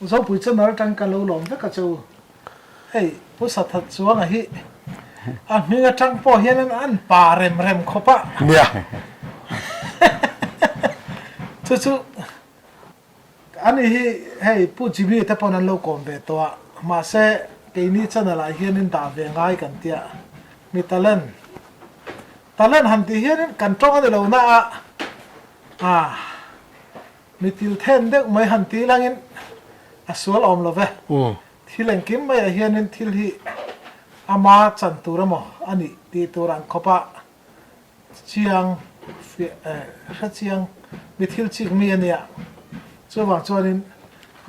Zopui channel atang ka lo lawm vek a che u. Hei Pu Sathat Chuanga hi a hming atang pawh hian an pa rem rem khawp a. Nia. Chu chu ani hi hei Pu Jimmy te pawn an lo kawm ve tawh a, mahse keini channel ah hianin dah ve ngai kan tia. Mi talent talent han tih hianin kan tawng a ni lo na a, ah Mi til then deuh mai han ti langin a sual awm lo ve. Thil engkim maiah hianin thil hi ama chan tur emaw a nih tih tur ang khawpa chiang hre chiang mi thil chik mi a nia. Chuvang chuanin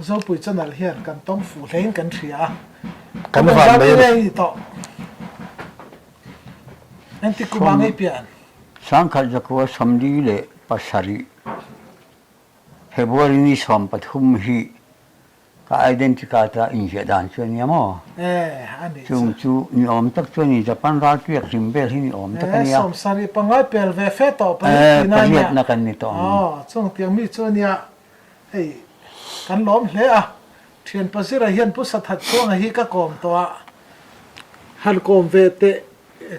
Zopui channel hian kan tawng fuh hlein kan hria a. Kan van mai a ni. Tawh. Engtik kum ah ngei pian? 1947 February ni 13 hi ka identity card a inziah dan chu a nia maw? Chung chu ni awm tak chu a ni, Japan raltuiak hlim vel hi ni awm tak a nia. Sawmsarih pangai pel ve fe tawh pariat tihna a nia. Pariatna kan ni tawh ang. Aw, chung tiang mi chu a nia. Hei, kan lawm hle a. Thian Pazira hian Pu Sathat Chuanga hi ka kawm tawh a. Han kawm ve teh,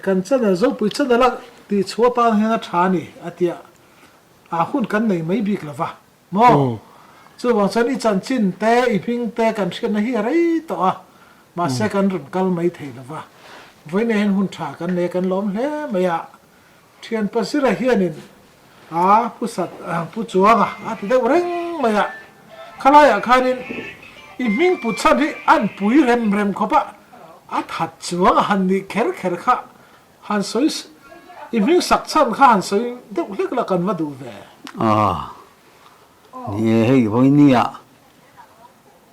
kan channel Zopui channel a tihchhuah atan hian a tha a ni, a ti a. A hun kan nei mai bik lo va, maw? Chuvang chuan i chanchin te, i hming te kan hriatna hi a rei tawh a, mahse kan rawn kal mai thei lo va. Vawiin hian hun tha kan nei a, kan lawm hle mai a. Thian Pasira hianin a Pu Sat, Pu Chuanga a ti deuh reng mai a. Khalaiah khanin i hming put chhan hi an pui rem rem khawp a, a that chuang a han nih kher kher kha Han sawi i hming sak chhan kha han sawi deuh hlek la kan va duh ve. Aw, ni e hei vawinia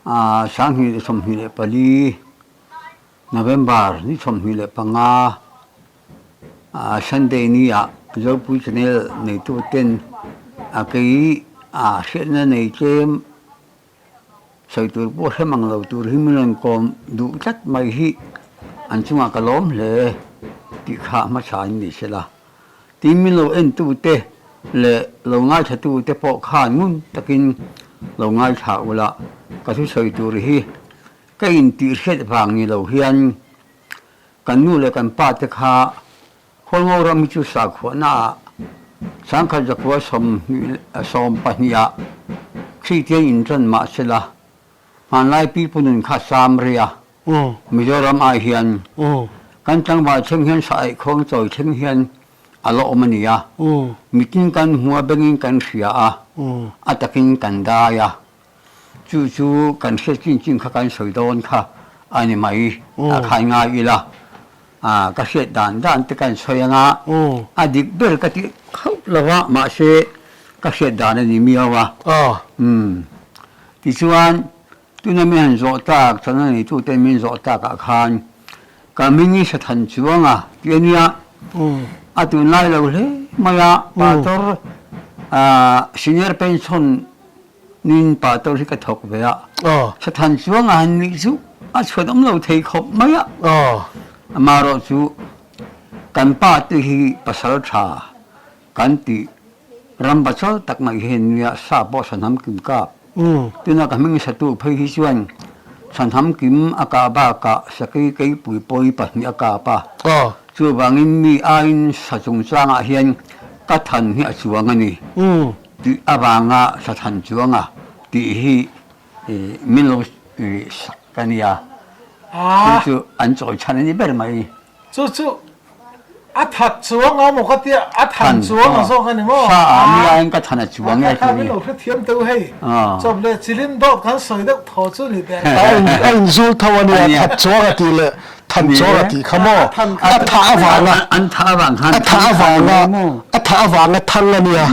2024 November ni 25 Sunday ni ah Zopui Channel neitu ten a kei hriatna nei tlem Sawi tur pawh hrem ang lo tur hi min rawn kawm duh tlat mai hi an chungah ka lawm hle tih kha hmasa in ni se la. Tin min lo entute leh lo ngaithlatute pawh khan ngun takin lo ngaithla ula, ka thusawi tur hi ka intihhriat vang ni lo hian kan nu leh kan pa te kha Khualngo ram hi chu sakhuahna ah 1920 ah Kristian in ṭan mah sela, hmanlai pipu nun kha sam rei a, Mizoram ah hian kan tlangval thleng hian sa eihkhuang chawi thleng hian a la awm a ni a, mitin kan hmu a bengin kan hria a, a takin kan dai a. Chu chu kan hriat chin chin kha kan sawi dawn kha a ni mai a khan ngai ila, ka hriat dan dan te kan sawi anga a dik ber ka ti khauh lo va, mahse ka hriat dan a ni miau a. Umm tichuan tuna min han zawh tak chana neitute min zawh takah khan ka hming hi Sathan Chuanga tih a nia, a tunlai lo hle mai a, Pastor Senior Pension Nin pa tor hi ka thawk ve a, Sathan chuang a han nih chu a chhuat awm lo thei khawp mai a. Amaherawh chu kan pa te hi pasal tha kan tih ram bachal tak mai hi nia sa pawh Sanham Kim kap. Tuna ka hming satu phei hi chuan Sanham Kim a kah bakah Sakei Keipui pawi pahnih a kap a. Chuvangin mi aiin sa chungchangah hian ka than hi a chuang a ni. Tih avanga Sathan chuanga tih hi min lo sak a nia. Chu chu an chawi chhan a ni ber mai. Chu chu a that chuang a maw ka tia, a than chuang a zawk a ni maw? Sa ah mi aiin ka than a chuang e chu ni. Min lo hrethiam teuh hei. Chawp leh chilin dawt kan sawi deuh thaw chu ni ber. A inzul tho a nia, that chuang a tih leh Than chuang a tih kha maw? A thah avanga an thah avang khan a thah avanga a thah avanga thang a nia.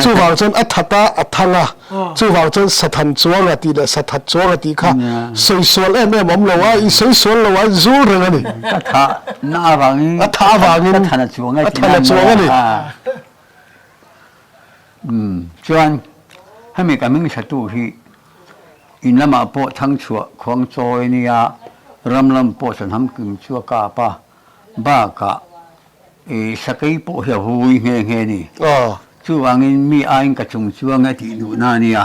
Chuvang chuan a that a a thang a. Chuvang chuan sathan chuang a tih leh sathat chuang a tih kha sawi sual em em awm lo a, i sawi sual lo a zul reng a ni. A thah na avangin a thah avangin a than a chuang a than a chuang a ni. Chuan hemi ka hming hretu hi In lamah pawh thangchhuah khuang chawi a nia, ram lam pawh sanham kim chu a kap a, bakah i sakei pawh hi a vui nghe nghe a ni. Chuvangin mi aiin ka chung chuang e tih duhna a nia.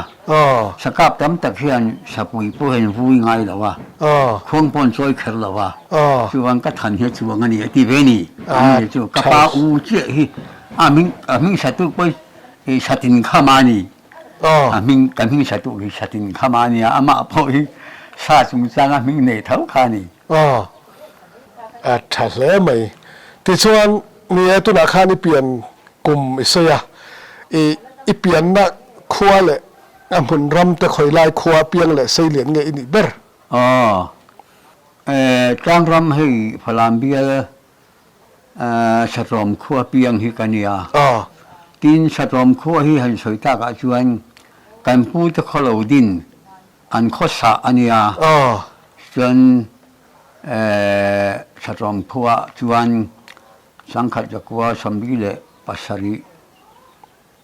Sakap tam tak hian sapui pawh hian vui ngai lo a, khuang pawh an chawi kher lo a, chuvang ka than hi a chuang a ni a ti ve ni. Ani chu ka pa u chiah hi a hming a hming satu pawh hi Satin Khama a ni. A hming ka hming satu hi Satin Khama a nia, amah pawh hi sa chungchanga hming nei tho kha a ni. A tha hle mai. Tichuan ni e tunah khan i pian kum i sawi a, i i pianna khua leh a hmun ram te khawi lai khua piang leh sei lian nge i nih ber? Aw, e Tlangram hei Falam bial Satlawm khua piang hi ka nia. Tin Satlawm khua hi han sawi takah chuan kan pu te khaw lo din An khawsa a nia. Chuan Satlawm khuaah chuan Sangkhat Zakua 27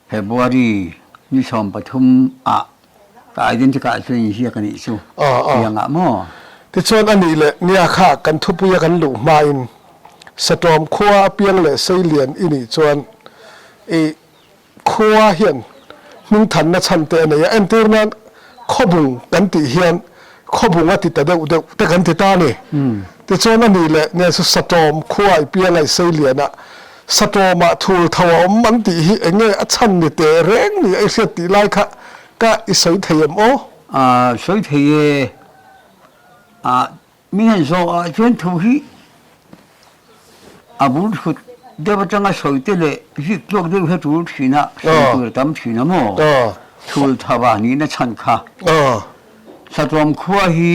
February ni 13 ah ka identity card chuan inziak a nih chu tiang ah maw? Tichuan a nih leh nia kha kan thupuia kan luh hmain Satlawm khua apiang leh Seilian i nih chuan i Khua hian hmingthanna chhan te a nei a, entir nan khawbung kan tih hian khawbung a ti ta deuh deuh te kan ti ta a ni. Tichuan a nih leh nia chu Satawm khua i pianga i sei lian a, Satawmah thul tho a awm an tih hi eng nge a chhan ni teh reng ni a i hriat tih lai kha ka i sawi thei em aw? A sawi thei e. A Mi han zawh ah chuan thu hi a bul thut deuh atanga sawi te leh zik tluak deuh hi a tul thin a, sawi tur a tam thin a maw? Thul thava nihna chhan kha. Satawm khua hi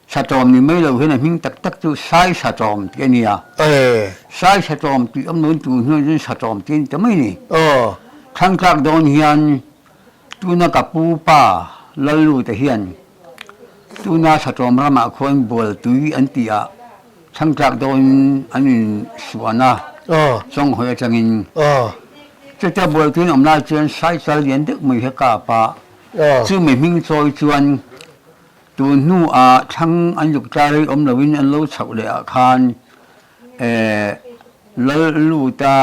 Satawm ni mai lo hian a hming tak tak chu Sai Satawm tih a ni a. Sai Satawm tih awm loin tun hnuah chuan Satawm tih a ni ta mai ni. Thangtlak dawn hian tuna ka pu pa Lalluta hian Tuna Saṭawm ramah khuan Bualtui an tih ah chhangtlak dawnin an in suan a, Chawnghawi atangin. Chutia Bualtui an awm lai chuan Saichal lian deuh mai hi a kap a, chu mi hming chawi chuan tun hnu ah thlang an zuk tla rei awm loin an lo chhoh leh ah khan Lal lut a,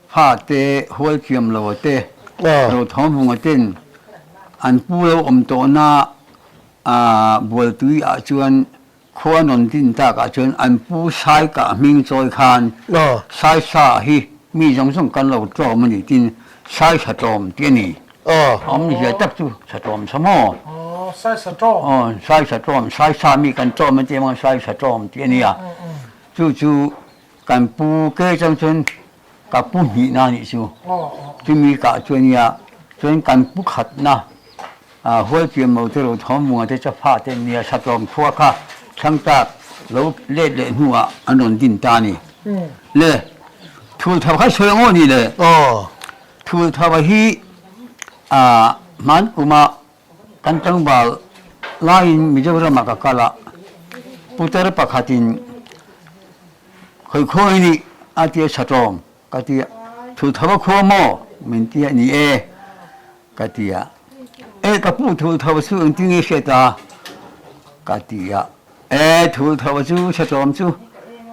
Fate hualthiam lo te, Rothawmvunga ten an pu lo awm tawhna Bualtui ah chuan khua nawn din tak ah chuan an pu Saikah hming chawi khan Saisa hi mi zawng zawng kan lo tlawm a ni tin Saisa tlawm tih a ni. Awmzia tak chu sa tlawm sa maw? Saisa tlawm. Aw, Saisa tlawm, Saisa mi kan tlawm a ti ang Saisa tlawm tih a ni a. Chu chu Kan pu ke chang chuan ka pu hnihna a nih chu. Chumi kah chu a nia. Chuan kan pu khatna Hualpiam lo te Rothawmvunga te Chapha te an nia. Satlawm khua kha Thlangtlak lo let leh hnuah an rawn din ta a ni. Le Thulthava kha sawi ang aw ni le. Thulthava hi hman kuma kan tlangval laiin Mizoramah ka kal a, putar pakhatin Khawikhaw i nih a tia Satlawm ka ti a, Thulthava khua maw? min ti a, ni e ka ti a, E ka pu Thulthava chu engtin nge hriat a? ka ti a, E Thulthava chu Satlawm chu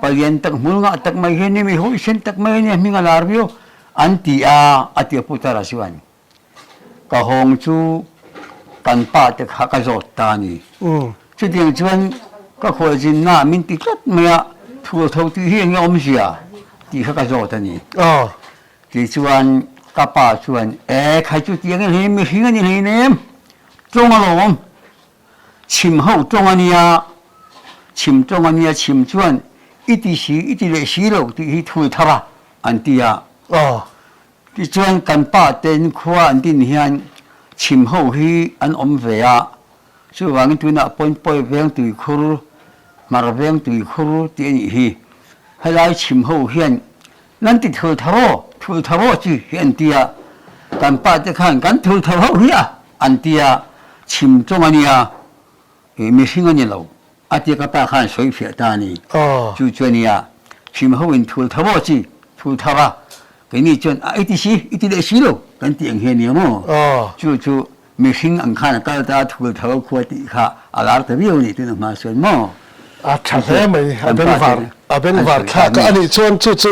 palian tak hmul ngah tak mai hian mi huaisen tak mai a nia hming a lar viau an ti a a ti a putara chuan. Ka hawng chu kan pa te kha ka zawt ta a ni. Chutiang chuan ka khualzinna min ti tlat mai a, thul tho tih hi eng awmzia tih kha ka zawt a ni. Tichuan ka pa chuan, E khai chutiang e hlei mihring a ni hleinem, tawng alawm, chhim ho tawng a nia, chhim tawng a nia, chhim chuan i ti si i ti leh si lo tih hi thul thar a an ti a. Tichuan kan pa te'n khua an din hian chhim ho hi an awm ve a, chuvangin tunah pawn pawi veng tuikhur, hmar veng tuikhur tih a nih hi. Helai chhim ho hian nan ti thul tho aw, thul tho aw chi hi an ti a, kan pa te khan kan thul tho ho hi a an ti a, chhim tawng a nia, mihring a ni lo. A tia ka pa khan sawi fiah ta a ni. Chu chu a nia, chhim ho in thul tho aw chi, thul tho a, keini chuan a i ti si, i ti leh si lo kan tih ang hi a nia maw? Chu chu mihring ang khan a kal ta a, thul tho a khua tih kha a lar ta viau a ni tuna hma chuan maw? A tha hle mai, a bengvar, a bengvar thlak a nih chuan chu chu.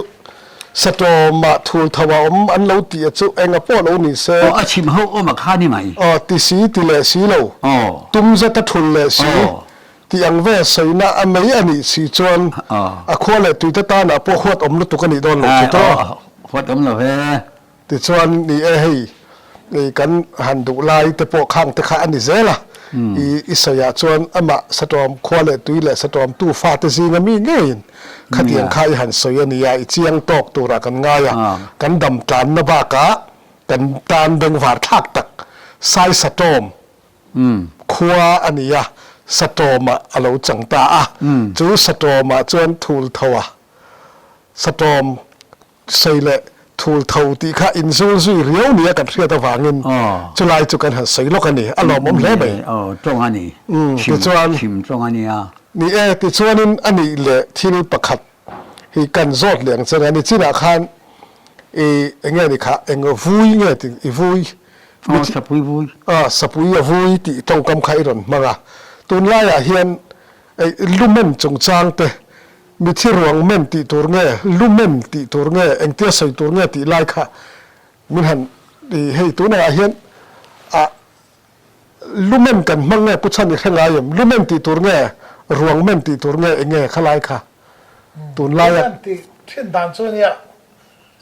Satawmah thul tho a awm an lo tih a chu enga pawh lo ni se. Aw, a chhim ho awm a kha ni mai. Aw, ti si ti leh si lo. Aw. Tum zet a thul leh si. Aw. Tih ang ve sawina a mei a nih si chuan Aw. a khua leh tuite tanah pawh huat awm lutuk a nih dawn lo chu tawh. Aw, huat awm lo he. Tichuan, ni e hei, kan han duh lai te pawh khang te kha a ni zel a, i i sawiah chuan amah Satawm khua leh tui leh Satawm tu fate zinga mi ngeiin khatiang kha i han sawi a nia, i chiang tawk turah kan ngai a, kan dam tlanna bakah kan tan bengvar thlak tak Sai Satawm khua a ni a, Satawmah a lo chang ta a, chu Satawmah chuan thul tho a, Satawm Sawi leh thul tho tih kha inzul zui riau nia kan hriat avangin chulai chu kan han sawi lawk a ni, a lawmawm hle mai. Aw, tawng a ni. Tichuan, Chhim tawng a nia. Ni e, tichuanin a nih leh thil pakhat hi kan zawt leh ang che nga, nichinah khan i eng nge ni kha, eng vui nge tih i vui? Aw, sapui vui. Aw, sapui a vui tih tawngkam kha i rawn hmang a. Tunlaiah hian lumen chungchang te Mithi ruang men tih tur nge, lu men tih tur nge, engtia sawi tur nge tih lai kha min han i hei tunah hian ah lu men kan hmang nge pu chhan i hre ngai em? Lu men tih tur nge, ruang men tih tur nge eng nge kha lai kha tunlai a. Lu men tih thin dan chu nia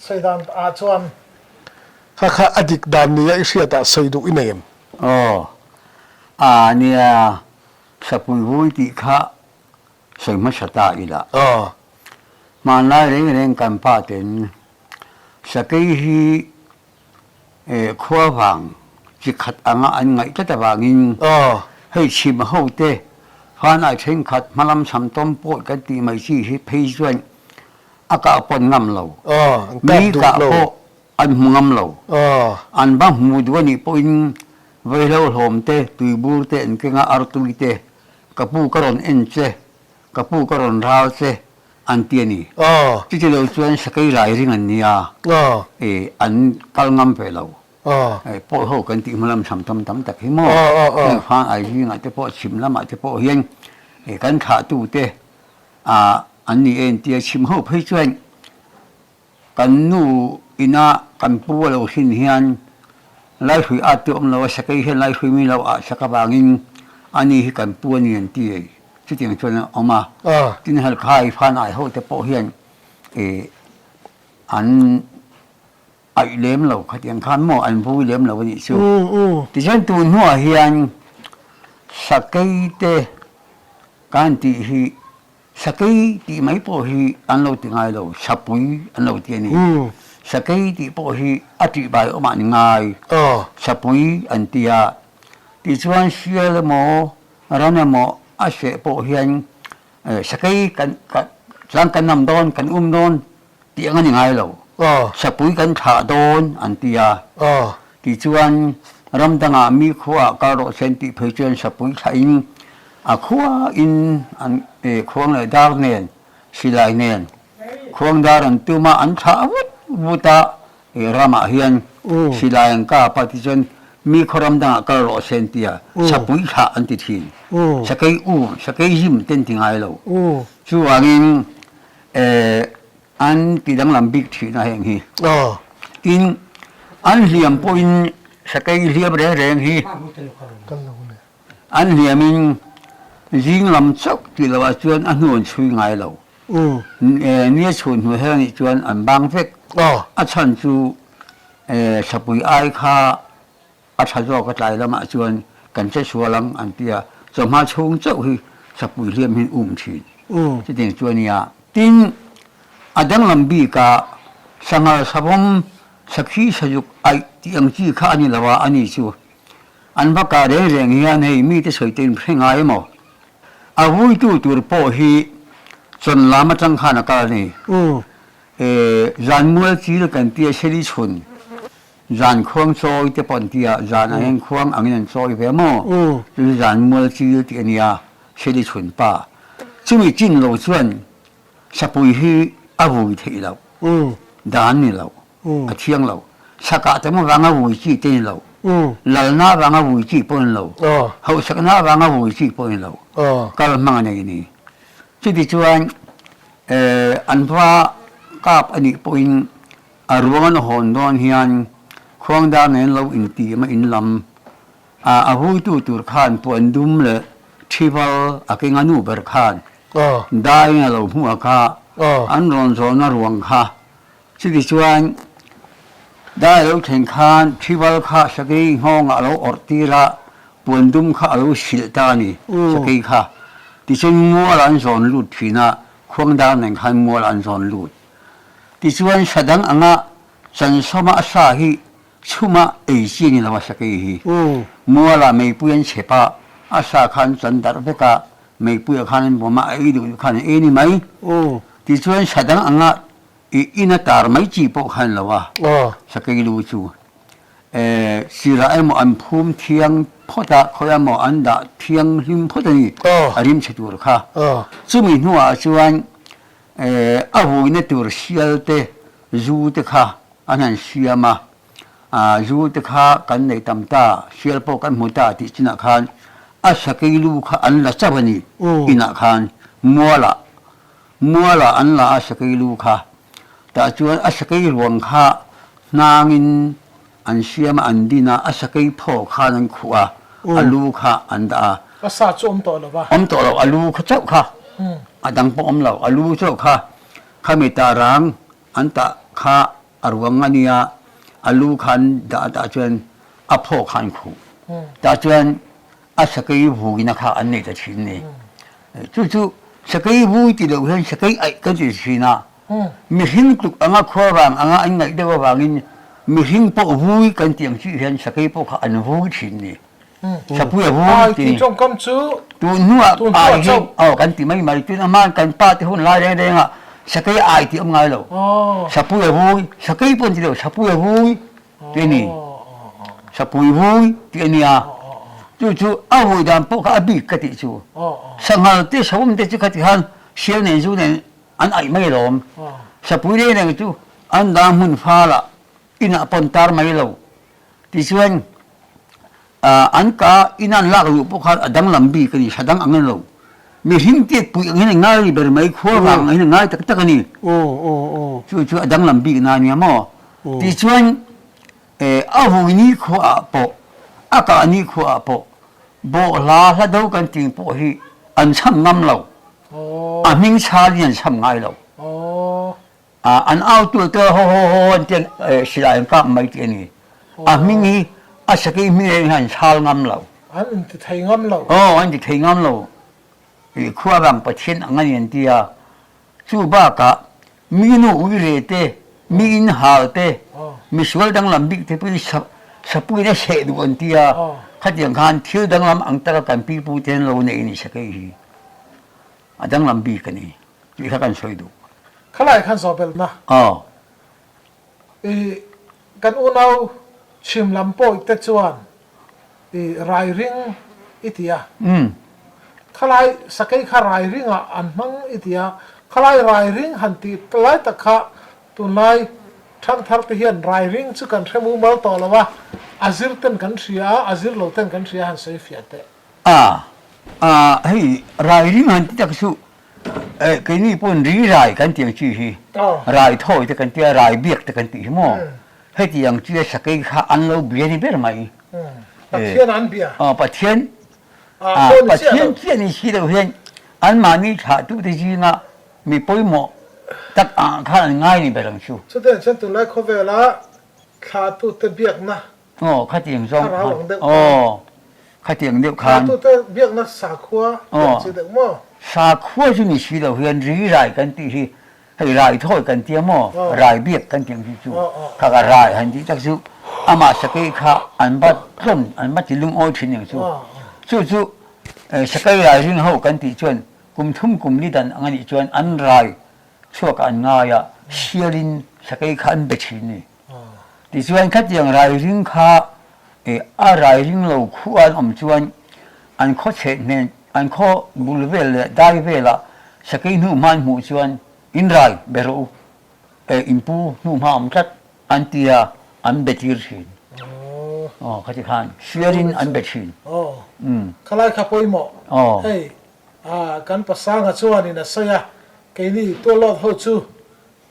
sawi dan ah chuan. Kha kha a dik dan nia i hriat ah sawi duh i nei em? Aw a nia sapui vui tih kha Sawi hmasa ta ila. Hmanlai reng reng kan pa ten sakei hi khua vang chi khat anga an ngaih tlat avangin hei chhim ho te fanai thenkhat hmalam sam tawm pawh kan tih mai chi hi phei chuan a kah pawn ngam lo. Mi kah pawh an hmu ngam lo. An va hmu duh anih pawhin vaihlo hlawm te, tuibur te an keng a, artui te Ka pu ka rawn en che, ka pu ka rawn ral che an ti a ni. Chuti lo chuan sakei lai ring an nia, an kal ngam ve lo. Pawl ho kan tih hma lam tham tam tam tak hi maw? Heng hang ai zingah te pawh chhim lamah te pawh hian kan thlahtute an ni e an ti a, chhim ho phei chuan Kan nu ina kan pu a lo hrin hian Laihrui at te awm lo a, sakei hian Laihrui mi lo ah sak avangin ani hi kan pu a ni an ti ei. Chutiang chuan a awm a. Tin Halkhai fan ai ho te pawh hian an aih lem lo khatiang khan maw an vui lem lo a nih chu. Tichuan tun hnuah hian sakei te kan tih hi Sakei tih mai pawh hi an lo ti ngai lo, sapui an lo ti a ni. Sakei tih pawh hi a tihbai awmah ni ngai, sapui an ti a. Tichuan sial emaw, ran emaw a seh pawh hian sakei kan chuan kan nam dawn, kan um dawn tih ang a ni ngai lo. Sapui kan thlah dawn an ti a. Tichuan, ram dangah mi khuaah kal rawh se an tih phei chuan sapui thlahin a khuain an khuang leh dar nen, silai nen khuang dar an tum a, an thlah vut vut a, ramah hian silai an kap a tichuan mi khaw ram dangah kal rawh se an ti a, sapui thlah an ti thin. Sakei u, sakei zim te an ti ngai lo. Chuvangin An ti danglam bik thin a heng hi. Tin, an hliam pawhin sakei hliam reng reng hi an hliamin zing lam chauh tih lohah chuan a hnu an chhui ngai lo. Nia chhun hnu her anih chuan an bang vek. A chhan chu sapui ai kha A tha zawk a tlai lamah chuan kan che sual ang an ti a, chawhma chhung chauh hi sapui hliam hian um thin. Chutiang chu a nia. Tin, a danglam bikah sanghal savawm sakhi sazuk aih tih ang chi kha a ni lo a, ani chu an va kah reng reng hian hei mite sawi te in hre ngai emaw? A vuitu tur pawh hi chawn lam atang khan a kal a ni. Zanmual chil kan tia seli chhun Zan khuang chawi te pawh an ti a, zan ah hian khuang angin an chawi ve maw? Chu chu zan mual chil tih a nia, Seli chhun pa. Chumi chin lo chuan sapui hi a vui theih loh, dan ni lo, a thiang lo. Sakah tam avanga vui chi te ni lo, lalna avanga vui chi pawh ni lo, hauhsakna avanga vui chi pawh ni lo, kal hmang a nei a ni. Chutichuan an va. kap a nih pawhin a ruang an hawn dawn hian khuangdar nen lo intim a inlam a, a vuitu tur khan puan dum leh thival a keng a nu ber khan daiin a lo hmuh a kha an rawn zawhna ruang kha Chutichuan, dai lo thlen khan Thival kha sakei nghawngah a lo awrh tir a, puan dum kha a lo silh ta a ni, sakei kha. Tichuan mualah an zawn lut thin a, khuangdar nen khan mualah an zawn lut. Tichuan sa dang anga chansawma a sa hi chhuma ei chi a ni lo a sakei hi. Mualah meipui an chhep a, a sa kha an chan darh vek a, meipuiah khan an bawm a, a ei duh duh khan an ei a ni mai. Tichuan sa dang anga I in a tar mai chi pawh khan lo a, sakei lu chu sirah emaw an phum thiang phawt a, khawiah emaw an dah thianghlim phawt a ni, a rim chhe tur kha. Chumi hnuah chuan a vuina tur sial te, zu te kha an han siam a, zu te kha kan nei tam ta, sial pawh kan hmu ta tih chinah khan a sakei lu kha an la chauh a ni, inah khan mualah Mualah an la a sakei lu kha. Tah chuan a sakei ruang kha hnangin an siam a, an din a, a sakei phaw khan an khuh a, a lu kha an dah a. A sa chu awm tawh lo va. Awm tawh lo, a lu kha chauh kha, a dang pawh awm lo, a lu chauh kha, khami tah rang an tah kha a ruang a nia, a lu kha an dah a, tah chuan a phaw kha an khuh. Tah chuan a sakei vuina kha an nei ta thin ni. Chu chu sakei vui ti loh hian sakei aih kan ti thin a, mihring tluk anga khua vang anga an ngaih deuh avangin mihring pawh vui kan ti ang chiah hian sakei pawh kha an vui thin ni. Sapui a vui ti. Ai tawngkam chu tun hnuah ai hi aw kan ti mai mai tun aman kan pa te hun lai reng reng ah sakei ai tih awm ngai lo. Sapui a vui, sakei pawh an ti lo, sapui a vui. Ti a ni. Sapui vui ti a nia. Chu chu a vui dan pawh kha a bik ka tih chu. Sanghal te saum te chu khati khan sial nen zu nen an aih mai alawm. Sapui reng reng chu an dang hmun fal ah inah pawn tar mai lo. Tichuan an ka in an lak luh pawh khan a danglam bik a ni, sa dang ang a ni lo. Mihring tiat puih ang hian a ngai ri ber mai, khua vang ang hian a ngai tak tak a ni. Chu chu a danglam bik na a nia maw? Tichuan a vui nikhua ah pawh, a kah nikhua ah pawh bawhhla hla do kan ting pawh hi an cham ngam lo. A hming chhal in an cham ngai lo. An au tu te ho ho ho an tian silai an kap mai tih a ni. A hming hi a sakei hming reng hian an chhal ngam lo. An inti thei ngam lo. Aw, an inti thei ngam lo. Khua vang Pathian ang a ni an ti a. Chu bakah mi nu uire te, mi in hal te, misual danglam bik te pawhin sapuiin a seh duh an ti a. Khatiang khan thil danglam ang taka kan pipu te an lo nei a ni sakei hi. A danglam bik a ni tih kha kan sawi duh. Khalai khan zawhbelhna. Aw. I kan unau chhim lam pawih te chuan i rai ring i ti a. Khalai sakei kha rai ringah an hmang i ti a. Khalai rai ring han tih lai tak kha tunlai thangthar te hian rai ring chu kan hre mumal tawh lo a, a zir ten kan hria a, a zir lo ten kan hria han sawi fiah teh. A, a, hei rai ring han ti tak chu eh keini pawn ri rai kan tih ang chi hi, rai thawi te kan tia, rai biak te kan tih hi maw, heti ang chi a sakei kha an lo bia ni ber mai. Pathian an bia. Aw Pathian, a, Pathian chiah ni si lo hian anmahni thlahtute zinga mi pawimawh tak ang khan an ngai ni ber ang chu. Chutiang chuan tunlai khawvela thlahtute biakna Aw, khatiang zawng khan. Aw, khatiang deuh khan. Thlahtute biakna sakhua tih chi deuh maw? Sakhua chu ni si lo hian ri rai kan tih hi, hei rai thawi kan tia maw, rai biak kan tih ang chi chu. Kha ka rai han tih tak chu amah sakei kha an va tlawm, an va ti lungawi thin ang chu. Chu chu sakei rai ring ho kan tih chuan kum thum kum li dan ang a nih chuan an rai chhuak ah an ngai a, sialin sakei kha an be thin ni. Tichuan khatiang rairing kha a rairing lo khuh an awm chuan an khaw chheh hnen an khaw bul vel leh dai velah sakei hnuhma an hmuh chuan in rai be rawh u, in pu hnuhma awm tlat an ti a, an be tir thin. Aw khati khan sialin an be thin. Aw khalai kha pawimawh hei kan pasanga chuanin a sawi a, keini tualawt ho chu.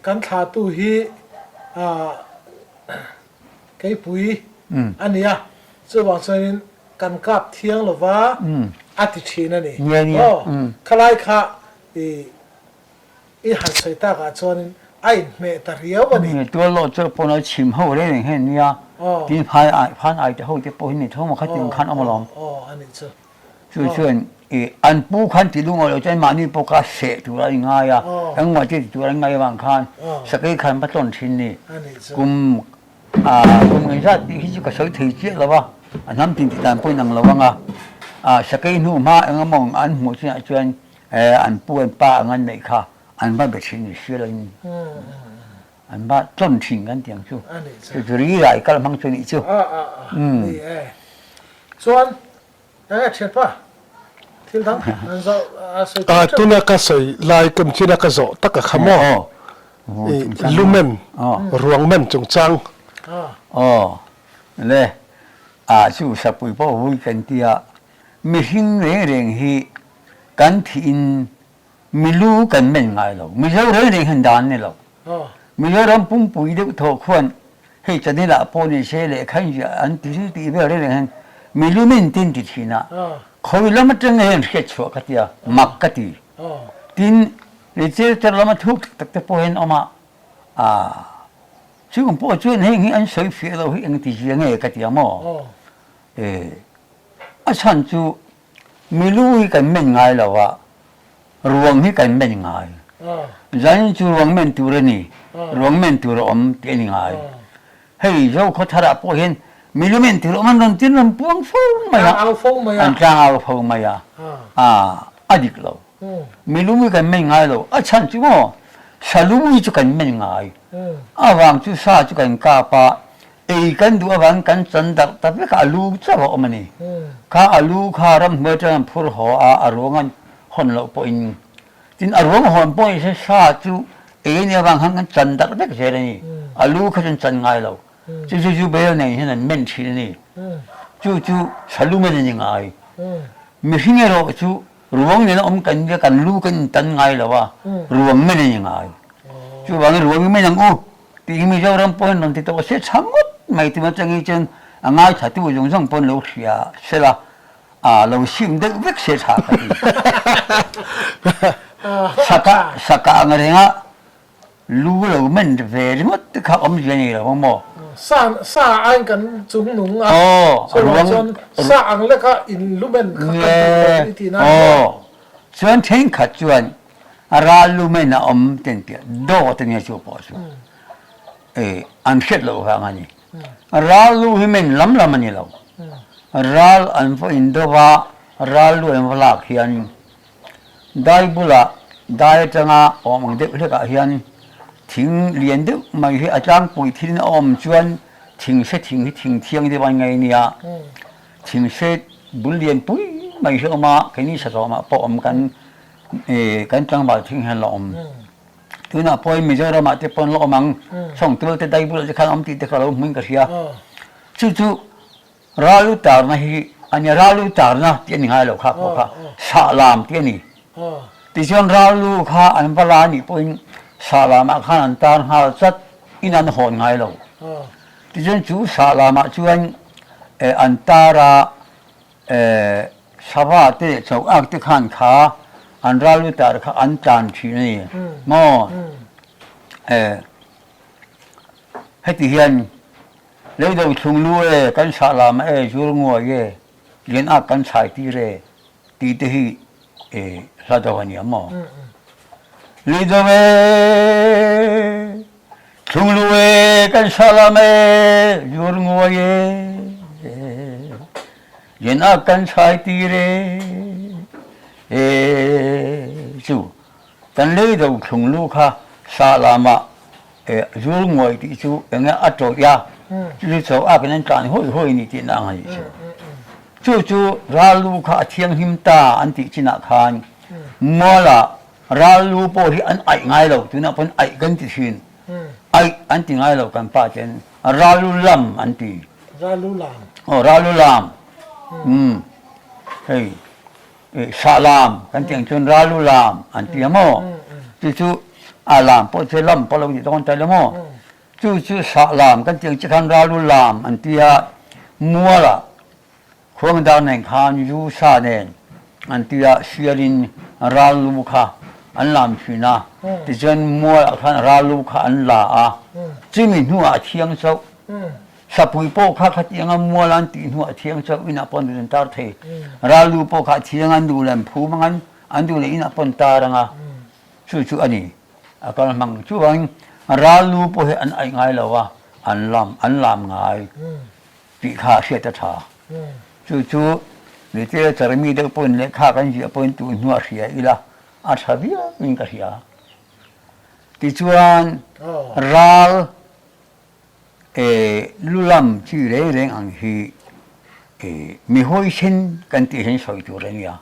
Kan thlahtu hi keipui a ni a, chuvang chuanin kan kap thiang lova a ti thin a ni. Aw, khalai kha i han sawi takah chuanin a inhmeh ta riau a ni. Tualawh chu pawn a chhim ho reng reng hian nia, tin phai phan ai te ho te pawh hi ni tho maw kha tiang khan awm alawm. Aw, a nih chu. Chu chuan i an pu khan ti lung awih lo chuan mahni pawh kha seh tur a ingai a, engmah ti tur an ngai avang khan sakei khan va tlawn thin ni. Kum kum engzat tih hi chu ka sawi thei chiah lo a, a hnam tin ti dan pawhin ang lo ang a, sakei hnu hma eng emaw an hmuh chinah chuan an pu an pa ang an neih kha an va be thin ni sia loin an va tlawn thin kan ti ang chu. Chu chu ri rai kal hmang chu nih chu. Chuan Enge thianpa thil dang an zoh a sawi tir teuh. Tuna ka sawi lai kum china ka zawh tak a kha maw? I lumen ruangmen chungchang. Aw le a chu sapui pawh vui kan tia mihring reng reng hi kan thih in milu kan men ngai lo Mizo reng reng hian dan ni lo Mizoram pumpui deuh thawh khuan hei chanel ah pawh ni se lehkha in ziah an ti zui tih vel reng reng hian milu min tin ti thin a khawi lam atang nge hian hriat chhuah ka tia mak ka ti tin literature lama thuk tak tak te pawh hian awm a ah chung pawh chuan heng hi an sawi fiah lo hi engti zia nge ka tia maw e a chhan chu Milu hi kan men ngai lo a, ruang hi kan men ngai. Zanin chu ruang men tur a ni, ruang men tur a awm tih a ni ngai. Hei Zokhaw tharah pawh hian milu men tur a awm an rawn tin rawn puang fo mai a, an tlang au fo mai a, a dik lo. Milu hi kan men ngai lo, a chhan chu maw salu hi chu kan men ngai. A vang chu sa chu kan kap a, Ei kan duh avangin kan chan darh ta vek a, a lu chauh a awm a ni. Kha a lu kha ramhnuai atang an phur haw a, a ruang an hawn loh pawhin, tin a ruang hawn pawh nise sa chu ei a nih avang khan kan chan darh vek zel a ni. A lu kha chu an chan ngai lo. Chu chu zu bel nen hian an men thin a ni. Chu chu salumen a ni ngai. Mihring erawh chu ruang nena awm kan nia, kan lu kan intan ngai lo a, ruang men a ni ngai. Chuvangin ruang i men ang u. Tih Mizoram pawhin rawn ti tawh se tha ngawt mai tih atangin chuan a ngaithla-tu zawng zawng pawhin lo hria sela a lo sim deuh vek se tha ka ti. Saka saka ang renga lu lo men ve ringawt te kha awmzia nei lo ang maw? Sa sa aiin kan chung nung a, chuvang chuan sa ang leka in lu men kha kan duh lo i tih nan maw? Chuan thenkhat chuan A ral lu men a awm ten piah dawt a nia chu pawh chu e an hriat loh vang a ni. Ral lu hi men lam lam a ni lo. Ral an va in deuh a, ral lu an va lak hian dai bulah dai atanga awm ang deuh hlekah hian thing lian deuh mai hi a tlangpui thil in a awm chuan thing se thing hi thing thiang deuh a ngai nia. Thing se bul lian pui mai hi a awm a, keini sazawmah pawh awm kan Kan tlangval thing hian la awm. Tunah pawhin Mizoramah te pawn la awm ang. Chawngtual te dai bulah te khan awm tih te kha lo hmuin ka hria. Chu chu Ralu tarna hi a nia, Ralu tarna tih a ni ngai lo kha pawh kha Sahlam tih a ni. Tichuan Ralu kha an va la anih pawhin Sahlamah khan an tar nghal chat in an hawn ngai lo. Tichuan chu Sahlamah chuan an tar a. Sava te leh chauh ak te khan kha an ral lutar kha an tlan thin a ni maw? Heti hian leido thlung lu e, kan sah lam e, zur nguai e, lian ak kan chhai tir e tih te hi hla do a nia maw? Leido e, thlung lu e, kan sah lam e, zur nguai e. Lian a kan chhai tir e, e chu kan lei do thlung lu kha sa lamah e zul nguai tih chu enge a tawih a, chu chu chaw a kan an tlan hawi hawi ni tihna ang a nih chu. Chu chu ral lu kha a thianghlim ta an tih chinah khan mualah ral lu pawh hi an aih ngai lo, tunah pawn aih kan ti thin, aih an ti ngai lo kan pa ten ral lu lam an ti. Ralu lam. Aw ralu lam. Um hei sah lam kan tih ang chuan ralu lam an ti a maw? Chu chu. A lam pawh chu lam pawh lo nih dawn ta lo maw? Chu chu sah lam kan tih ang chi khan ral u lam an ti a, mualah khuangdar nen khan zu sa nen an ti a, sialin ral lu kha an lam thin a, tichuan mualah khan ral lu kha an la a, chumi hnuah a thiang chauh. Sapui pawh kha khatianga mual an tih hnuah a thiang chauh inah pawh an duh an tar thei. Ral lu pawh kha a thiang an duh leh an phum ang an duh leh inah pawh an tar ang a. Chu chu a ni. A kal hmang. Chuvangin ral lu pawh hi an aih ngai lo a, an lam an lam ngai tih kha a hriat a tha. Chu chu mite charmi deuh pawhin lehkha kan ziah pawhin tun hnuah hria ila a tha viauin ka hria. Tichuan ral lu lam chi reng reng ang hi mi huaisen kan tih hian sawi tur a nia.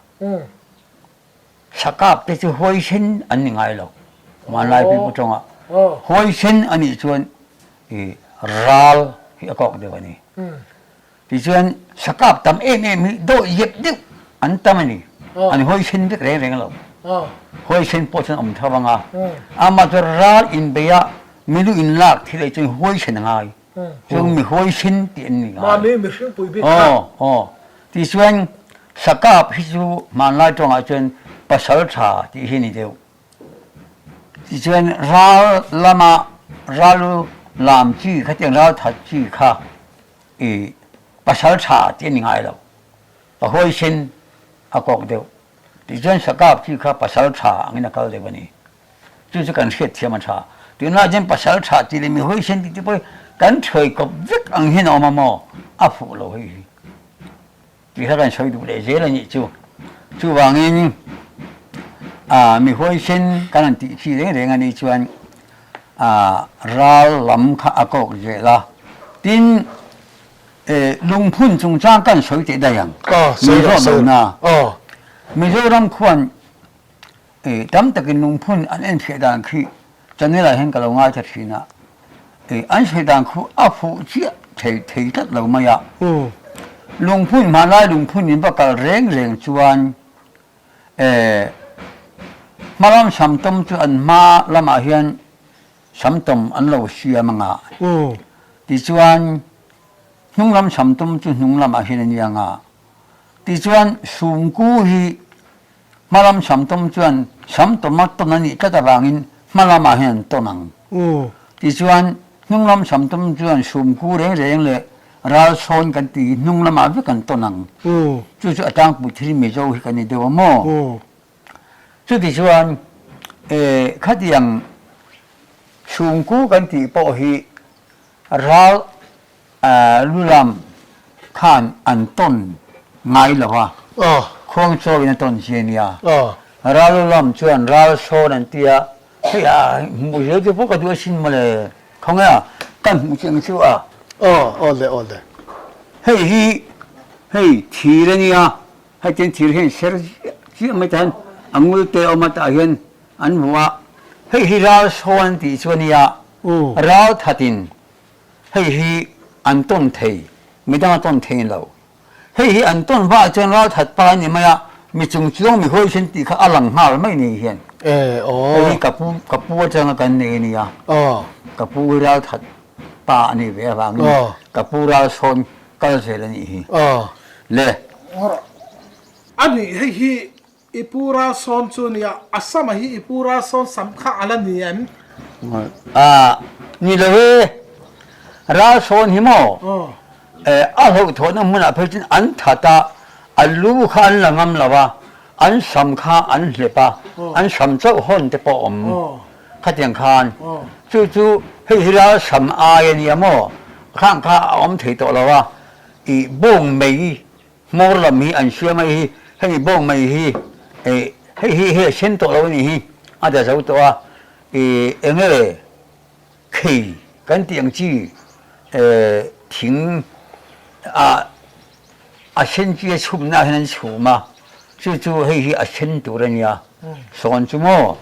Sakap te chu huaisen an ni ngai lo. Hmanlai pipu tawngah huaisen a nih chuan i ral hi a kawk deuh a ni. Tichuan sakap tam em em hi dawihzep deuh an tam a ni. An huaisen vek reng reng lo. Huaisen pawh chuan awm tho ang a. Amah chu ral inbeia milu inlak thil ei chuan huaisen a ngai. Chung mi huaisen tih an ni ngai. Mahni mihring pui bik kha. Aw, aw. Tichuan sakap hi chu hmanlai tawngah chuan pasal tha tih hi a ni deuh. Tichuan ral lama ral lam chi khatiang ral that chi kha i pasal tha tih a ni ngai lo. Pa huaisen a kawk deuh. Tichuan sakap chi kha pasal tha angin a kal deuh a ni. Chu chu kan hriat thiam a tha. Tunlai chuan pasal tha tih leh mi huaisen tih te pawh hi kan thuai kawp vek ang hian a awm a maw? A fuh lo hei hi. Tih kha kan sawi duh leh zel a nih chu. Chuvangin ah mi huaisen kan han tih chi reng reng a nih chuan ah ral lam kha a kawk zel a. Tin, lungphun chungchang kan sawi teh daih ang. Mizoram Mizoram khuan I tam takin lungphun an enfiah dan khi channel ah hian ka lo ngaithla thin a, i an sawi dan khu a fuh chiah thei thei tlat lo mai a. Lungphun hmanlai lungphun in va kal reng reng chuan e hmalam samtawm chu an hma lamah hian samtawm an lo siam anga tichuan hnunglam samtawm chu hnung lamah hian a ni anga tichuan sumku hi Hmalam samtawm chuan samtawma tawn a nih tlat avangin hmalamah hian an tawn ang. Tichuan, hnunglam samtawm chuan sumku reng reng leh ral sawn kan tih hi hnung lamah vek an tawn ang. Chu chu a tlangpui thil Mizo hi kan ni deuh a maw? Chutichuan, khatiang sumku kan tih pawh hi ral Lulam khan an tawn ngai lo a, khuangchawiin a tawn chi a nia. Ral lulam chuan ral sawn an ti a, hei a hmuh zel chu pawh ka duh asin mawle, khawnge a kan hmuh chiang chu a. Aw le aw le. Hei hi hei thir a nia, hei tiang thir hian ser chiah chiah mai ta hian a ngul te a awm a tah hian an hmu a, hei hi ral sawn an tih chu a nia, ral thatin Hei hi an tawn thei, midang a tawn thei lo. Hei hi an tawn vah chuan ralthat pa a ni mai a, mi chung chuang mi huaisen tih kha a lang nghal mai ni hian. Hei hi ka pu, ka pu atanga kan nei a nia. Ka pu hi ralthat pa a nih ve avangin ka pu ral sawn kal zel a nih hi. Le. A nih hei hi I pu ral sawn chu nia, a sama hi i pu ral sawn sam kha a la ni em? A, ni lo e, ral sawn hi maw? A hlauhthawhna hmunah phei chuan an that a, a lu kha an la ngam lo a, an sam kha an hlep a, an sam chauh hawn te pawh a awm khatiang khan. Chu chu hei hi ral sam ai a nia maw? Khang kha a awm thei tawh lo a, i bawng mei Hmawr lam hi an hria mai hi, hemi bawng mai hi eh hei hi hei a sen tawh lo a nih hi, a da zo tawh a, ih enge khei kan tih ang chi eh thing ah a sen chi a chhumna ah hian an chhum a, chu chu hei hi a sen tur a nia, sawn chu maw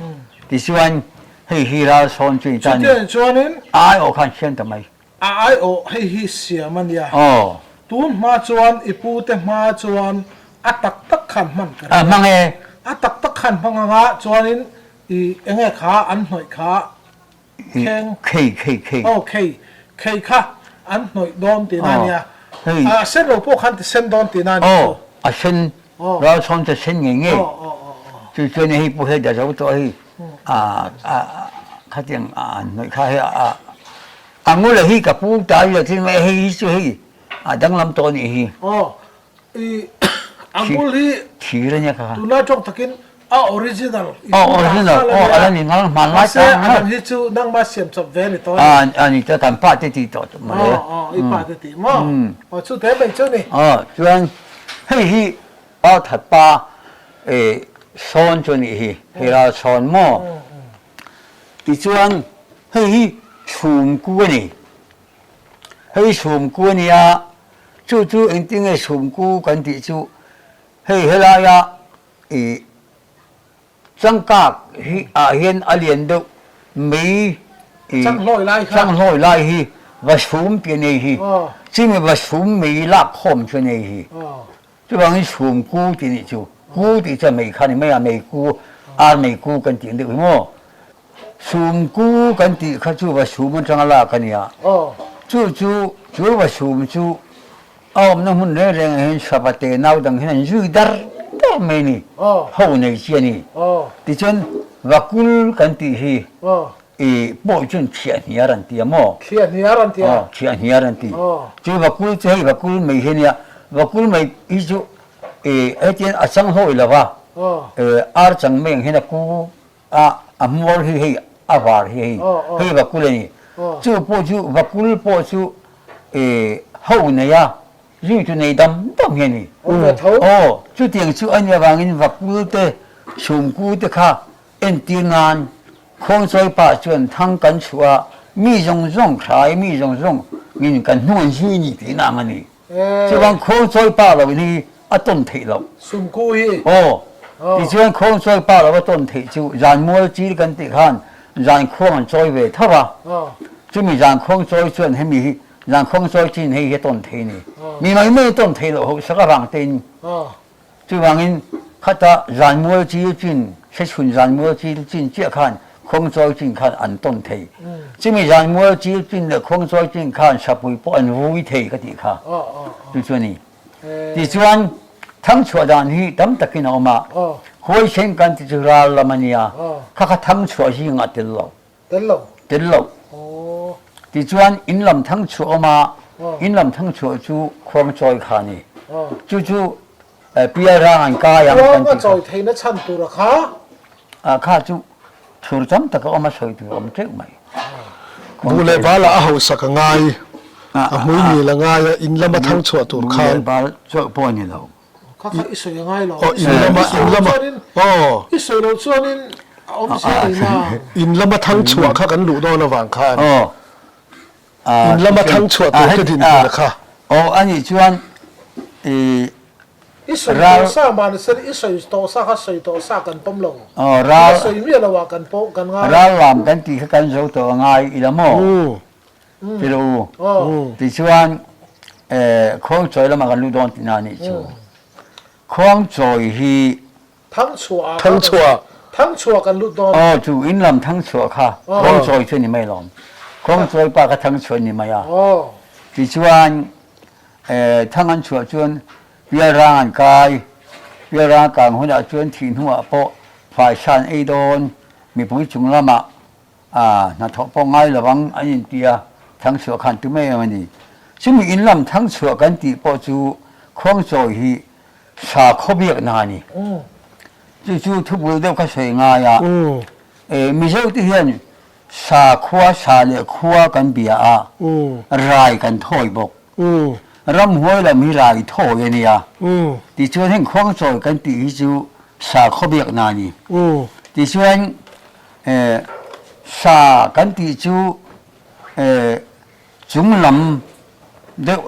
tichuan hei hi ral sawn chu ni ta a ni, aiawh khan siam ta mai. A aiawh hei hi siam a nia. Tun hma chuan i pu te hma chuan a tak tak khan hman ka ring a. Hmang e. A tak tak khan hmang anga chuanin I enge kha an hnawih kha kheng. Khei khei khei. Aw khei khei kha an hnawih dawn tihna a nia. A sen lo pawh khan ti sen dawn tihna a ni chu. Aw a sen ral sawn chu a sen ngei ngei. Chu chuan hei pawh hei da zo tawh hei a khatiang an hnawih kha hei a a ngula hi ka pu ta ila thil mai hei hi chu hei a danglam tawh a nih hi. Aw I a ngul hi thir a nia kha. Tunlai tawng takin a original i Oh original oh ala ni ngang hman lai ta. Mahse a dang hi chu nangmah siam chawp ve a ni tawh a ni. A ni ta kan pa te tih tawh tawh mawle. Aw aw i pa te tih maw? Aw chu te mai chu ni. Aw chuan hei hi pa that pa sawn chu a nih hi hei ral sawn maw? Tichuan hei hi chhum ku a ni. Hei chhum ku a nia Chu chu engtinge chhumku kan tih chu hei helaia ih changkak hi ah hian a lian deuh mei ih changhlawi lai hi va chhum tih a nei hi chumi va chhum mei lak khawm chu a nei hi chuvangin chhumku tih nih chu ku tih chuan mei kha a ni mai a mei ku ar mei ku kan tih ang deuh hi maw. Sumku kan tih kha chu va sum atanga lak a nia. Chu chu chu va sum chu a awmna hmun reng rengah hian sava te nau dang hian an zui dar dar mai a ni. Ho nei chi a ni. Tichuan vakul kan tih hi i pawh chuan thiahhniar an ti a maw? Thiahhniar an ti a. Thiahhniar an ti. Chu vakul chu hei vakul mai hi a nia. Vakul mai hi chu i hetiang a chang hlawi lo va, ar chang mai ang hian a ku A a hmuar hi hei a var hi hei hei vakul a ni. Chu pawh chu vakul pawh chu ho nei a, zui chu nei dam dam hi a ni. Aw chutiang chu a nih avangin vakul te chhungku te kha entir nan Khuangchawi pa chuan thang kan chhuah a, mi zawng zawng hrai mi zawng zawng in kan hnung an zui ni tihna ang a ni. Chuvang khuangchawi pa lo hi a tawn theih loh. Sumku hi. Aw. Tichuan khuangchawi pa lo a tawn theih chu zan mual chil kan tih khan zan khuang an chawi ve tho a. Chumi zan khuang chawi chuan hemi hi zan khuang chawi chin hei hi a tawn thei a ni. Mi mai mai a tawn theih loh hausak avang tein. Chuvangin khata zan mual chil chin, hrechhun zan mual chil chin chiah khan khuangchawi chin khan an tawn thei. Chumi zan mual chil chin leh khuangchawi chin khan sapui pawh an vui thei ka tih kha chu chu a ni. Tichuan thangchhuah dan hi tam takin a awm a, huaisen kan ti chu ral lam a nia, kha kha thangchhuah zingah a tel lo. Tel lo. Tel lo. Tichuan inn lam thangchhuah awm a, inn lam thangchhuah chu khuangchawi kha a ni. Chu chu pialrang an kai ang kan ti kha. Khuang a chawi theihna chhan tur a kha? A kha chu thur tam tak a awm a, sawi tur a awm teuh mai. Buh leh bal ah a hausak a ngai, a hmuingil a ngai a, inn lama thangchhuah tur khan. Buh leh bal chawlh pawh a ni lo. Kha kha i sawi a ngai lo. Aw, in lama, in lama, aw. I sawi loh chuanin a awm zel ei na. In lama thang chhuah kha kan luh dawn avang khan. Aw. In lama thang chhuah tur te din tur kha. Aw, anih chuan i I sawi tawh sa mahni sen i sawi tawh sa kha sawi tawh sa kan pawm lo. Aw, ral. I sawi miah lo ah kan pawh kan ngai. Ral lam kan tih kha kan zo tawh a ngai ila maw? Ti lo u. Tichuan Khuangchawi lamah kan luh dawn tihna a nih chu. Khuangchawi hi Thangchhuah Thangchhuah Thangchhuah kan lut dawn. Aw chu in lam Thangchhuah kha Khuangchawi chu a ni mai lawm. Khuangchawi pa kha Thangchhuah a ni mai a. Tichuan Thang an chhuah chuan Pialrang an kai. Pialrang a kang hunah chuan thih hnuah pawh faisa an ei dawn. Mipui chung lamah A hnathawh pawh ngai lo ang an inti a, Thangchhuah khan tum em a ni. Chumi in lam Thangchhuah kan tih pawh chu Khuangchawi hi sakhaw biakna a ni. Chu chu thupui deuh kha sawi ngai a, e Mizo te hian sakhua, sa leh khua kan bia a, rai kan thawi bawk. Ramhuai lam hi rai thawi a nia. Tichuan heng Khuangchawi kan tih hi chu sakhaw biakna a ni. Tichuan Sa kan tih chu chung lam deuh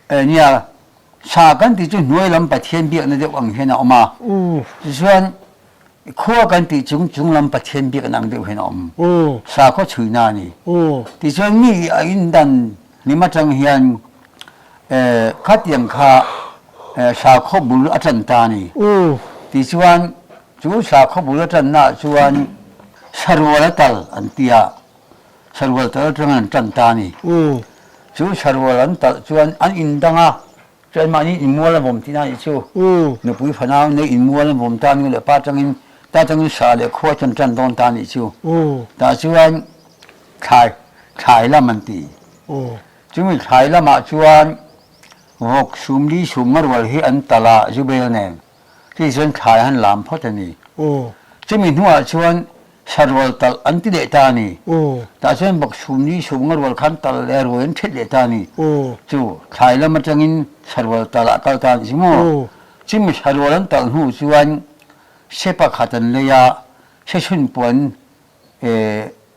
nia, sa kan tih chu hnuai lam Pathian biakna deuh ang hian a awm a. Tichuan khua kan tih chung chung lam Pathian biakna ang deuh hian a awm. Sakhaw chhuina a ni. Tichuan mi a indan hlim atang hian khatiang kha sakhaw bul a tan ta a ni. Tichuan. Chu sakhaw bul atannaah chuan sarual a tal an ti a, sarual tal atangin an tan ta a ni. Chu sarual an talh chuan an indang a, chuan mahni inmual a vawm tihna a nih chu. Nupui fanau nei inmual an vawm ta nu leh pa atangin ta atangin sa leh khua chu an tan dawn ta a nih chu. Tah chuan thlai thlai lam an ti. Chumi thlai lamah chuan vawk sumli sum nga rual hi an talh a, Zubel nen. Chutih chuan thlai han lam phawt a ni. Chumi hnuah chuan sarual talh an ti leh ta a ni. Tah chuan bawk chhum ni chhum nga rual khan talh leh ruai an ṭhet leh ta a ni. Chu thlai lam aṭangin sarual talh ah kal ta a ni chu maw? Chumi sarual an talh hnu chuan se pakhat an lei a, se chhun puan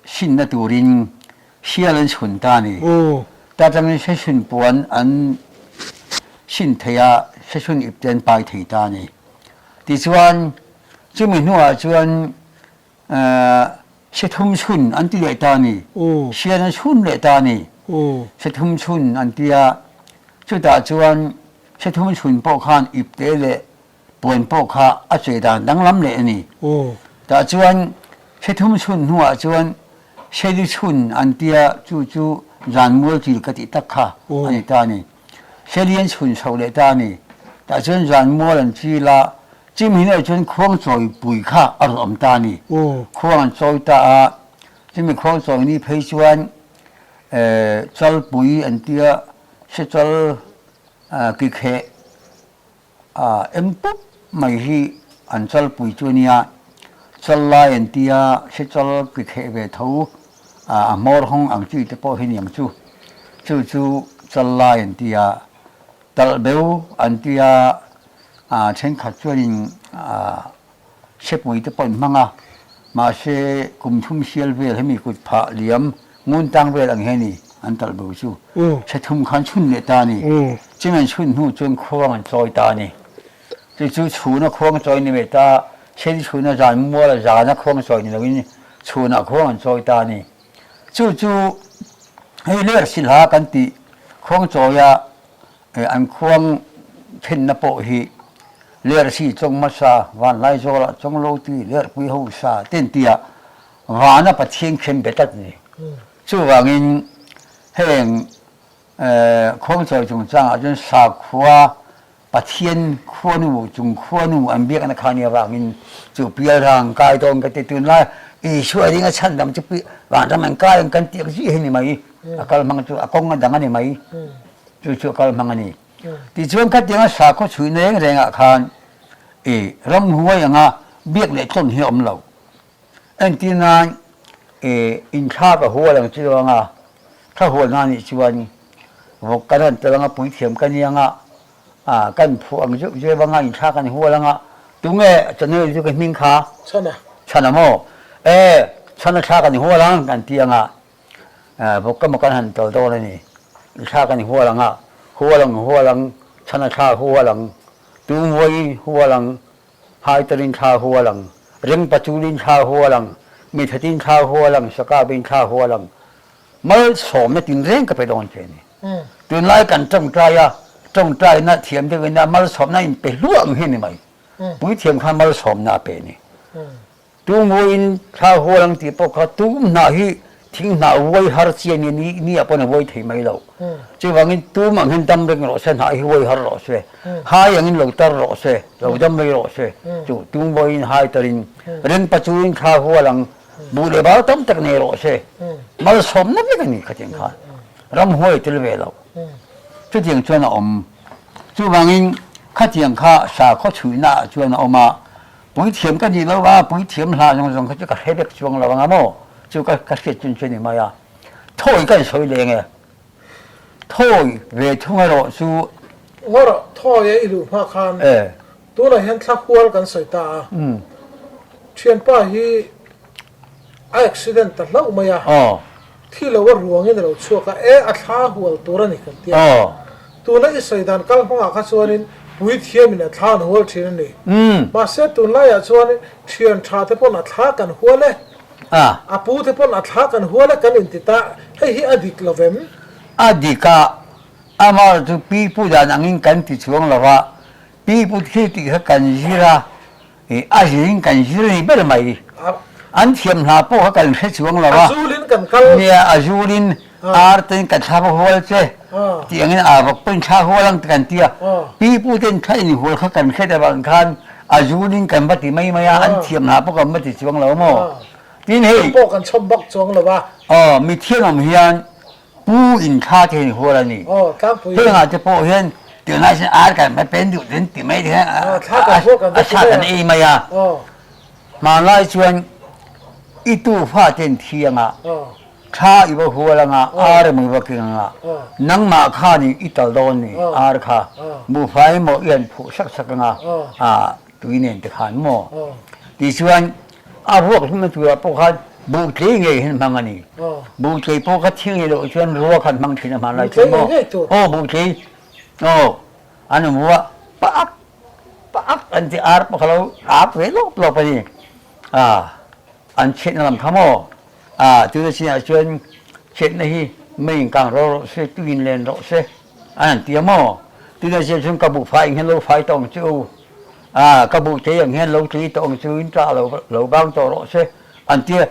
sinna turin sial an chhun ta a ni. Ta atangin sechhun puan an sin thei a, sechhun ip te an pai thei ta a ni. Tichuan, chumi hnuah chuan sethum chhun an ti leh ta a ni. Sial an chhun leh ta a ni. Sethum chhun an ti a, chutah chuan sethum chhun pawh khan ip te leh puan pawh kha a che dan danglam leh a ni. Tah chuan Sethum chhun hnuah chuan Seli chhun an tia chu chu zan mual chil ka tih tak kha a ni ta a ni. Seli an chhun chhoh leh ta a ni. Tah chuan zan mual an chil a, chimi hnuah chuan khuang chawi pui kha a rawn awm ta a ni. Khuang an chawi ta a, chumi khuang chawi ni phei chuan chalpui an tia sechal kikheh A em pup mai hi an chalpui chu a nia, chal lai an tia, hre chal ki kheh ve tho, a hmawr hawng ang chi te pawh hi niang chu, chu chu chal lai an tia, talh beu an tia, thenkhat chuanin Sepui te pawh in hmang a, mahse kum thum sial vel hemi kut phah liam ngun tang vel ang hian i an talh bo chu chhe thum khan chhun leh ta a ni. Chim an chhun hnu chuan khuang an chawi ta a ni. Chu chu chhuna khuang chawi ni mai ta, chheli chhuna zan muala zana khuang chawi ni loin chhunah khuang an chawi ta a ni. Chu chu hei ler silha kan tih khuang chawia An khuang thenna pawh hi Lersi chawng hmasa, Vanlaizawlah chawng lo ti, Lerpui ho sa te an ti a, vana Pathian khen be tlat a ni. Chuvangin heng khuangchawi chungchangah chuan sakhua Pathian khuanu chung khuanu an biakna kha nia vangin chu pialrang kai dawn ka ti. Tunlai Isua ringa chhandam chu vanram an kai ang kan tih ang zih hi a ni mai, a kal hmang chu a kawng a dang a ni mai. Chu chu a kal hmang a ni. Tichuan khatianga sakhaw chhui na reng rengah khan i ramhuai anga biak leh tlawn hi a awm lo. Entir nan i inthlak a hual ang chu anga thla hual na nih chuan vawk kan han tel anga puithiam ka ni anga a kan phuah ang zeuh zeuh anga inthlak an hual anga tunge channel chu ka hming kha Chhana Chhana maw? E Chhana thla kan hual ang kan ti anga Vawk emaw kan han tel dawn a ni. I thla kan hual ang a, hual ang hual ang, chhana thla hual ang, tumvawi hual ang, haitarin thla hual ang, rengpachulin thla hual ang, mithatin thla hual ang, sakapin thla hual ang. Malsawmna tinreng ka pe dawn che a ni. Tunlai kan tawngtai a, tawngtaina thiam deuhin a malsawmna inpe hluah ang hi a ni mai. Puithiam khan malsawmna a pe a ni. Tungvuiin thla hual ang tih pawh kha tum hnah hi thing hnah vuai har chi a ni, ni ni ah pawn a vuai thei mai lo. Chuvangin tum ang hian dam reng rawh se, hnah hi vuai har rawh se, hai angin lo tar rawh se, lo dam rei rawh se, chu tungvuiin hai tarin rengpachuin thla hual ang buh leh bal tam tak nei rawh se, malsawmna vek a ni khatiang khan ramhuai tel ve lo. Chutiang chuan a awm. Chuvangin khatiang kha sakhaw chhuihna ah chuan a awm a, Puithiam ka nih lo a, puithiam hla zawng zawng kha chu ka hre vek chuang lo anga maw? Chu ka ka hriat chun chu a ni mai a. Thawi ka insawi leng e. Thawi ve thung erawh chu. Ngaw rawh, thawi a i luh hma khan tunah hian thla hual kan sawi ta a. Thianpa hi A accident ta hlauh mai a, thi lo a ruangin a lo chhuak a, e a thla hual tur a ni kan ti a. Tuna i sawi dan kal hmangah kha chuanin puithiamin a thla an hual thin a ni. Mahse tunlaiah chuan thian tha te pawn a thla kan hual e, a pu te pawn a thla kan hual e kan inti ta, hei hi a dik lo vem? A dik a, amah chu pipu dan angin kan ti chuang lo va, pipu thil tih kha kan zir a. I a zirin kan zir ni ber mai. An thiam hna pawh kha kan hre chuang lo a. A zulin kan kal. Nia, a zulin ar ten ka thla va hual che tih angin ar vawk pawhin thla hual ang ti kan ti a. Pi pu ten thla inhual kha kan hret avang khan a zulin kan va ti mai mai a, an thiam hna pawh kan va ti chuang lo maw. Tin hei. Chu pawh kan chhawm bak chuang lo a. Aw, mithiam awm hian Pu in thla te hian hual a ni. Hengah te pawh hian tunah hian ar kan va pen duh ten ti mai te hian a sa kan ei mai a. Hmanlai chuan i tu fa ten thi anga thla i va hual anga ar emaw i va keng anga nangmah khanin i tal dawn ni ar kha buhfai emaw i han phuh sak sak anga Tui nen te khan maw? Tichuan a ruak hlumna turah pawh khan buh tlei ngei hian hmang a ni. Buh tlei pawh kha thil ngei loh chuan rua khan hmang thin a hman lai chuan maw? Aw buh tlei aw an awm rua pak pak an ti ar pawh kha lo ap ve lawp lawp a ni. A an chhiatna lam kha maw? A tuna chinah chuan chhiatna hi mei in kang rawh rawh se, tui in len rawh se. An han ti a maw? Tunah chian chuan ka buh fai ang hian lo fai tawh ang che u, ah ka buh tlei ang hian lo tlei tawh ang che u, in tah lo lo bang tawh rawh se an ti a.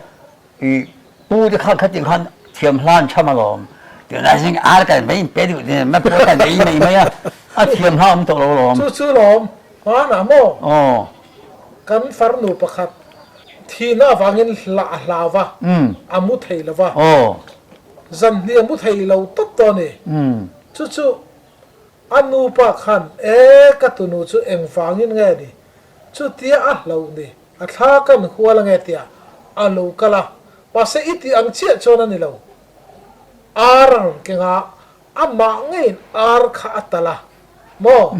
I pu te khan khatin khan thiam hlan cham alawm. Tunah chuan ar kan vei in pe duh nen ma pawh kan ei mai mai a, a thiam hla awm tawh lo alawm. Chu chu lawm, hmanah maw? Aw. Kan farnu pakhat thihna avangin hlah a hlau va, a mu thei lo va. Aw. Zanhnih a mu thei lo tawp tawh a ni. Chu chu a nupa khan, E, ka tunu chu engvangin nge ni? Chutia a hlauh ni, a thla kan hual ange tia a lo kal a. Mahse i tih ang chiah chuan a ni lo. Ar a rawn keng a, amah ngeiin ar kha a talh a. Maw?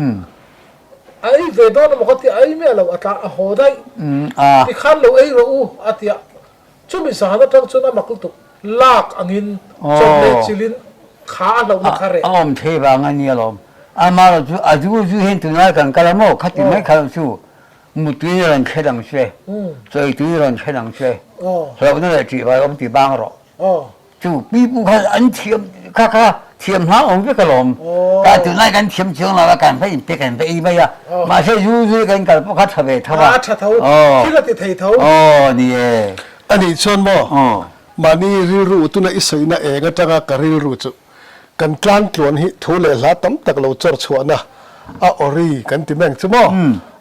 A ei ve dawn emaw ka ti, a ei miah lo, a tla a haw daih. Tikhan lo ei rawh u, a ti a. Chumi zan atang chuan a mak lutuk lak angin chawp leh chilhin kha a hlauhna kha reh. A awm thei vang a nia lawm. Amaherawh chu a zu zu hian tunlai kan kal a maw khati mai kha lo chu mutui rawn thlen ang che, chawitui rawn thlen ang che, hlauhna leh ṭihvai awm ti bang rawh. Chu pipu kha an thiam kha kha thiam hna awm vek alawm. Ka tunlai kan thiam chiang lo a kan va inpe kan va ei mai a. Mahse zu zui kan kal pawh kha tha ve tho a. A tha tho. Thil a ti thei tho. Aw ni e. Anih chuan maw mahni rilru tuna i sawina eng atanga ka rilru chu kan tlangtluan hi thu leh hla tam tak lo chawr chhuahna a awri kan ti meng chu maw?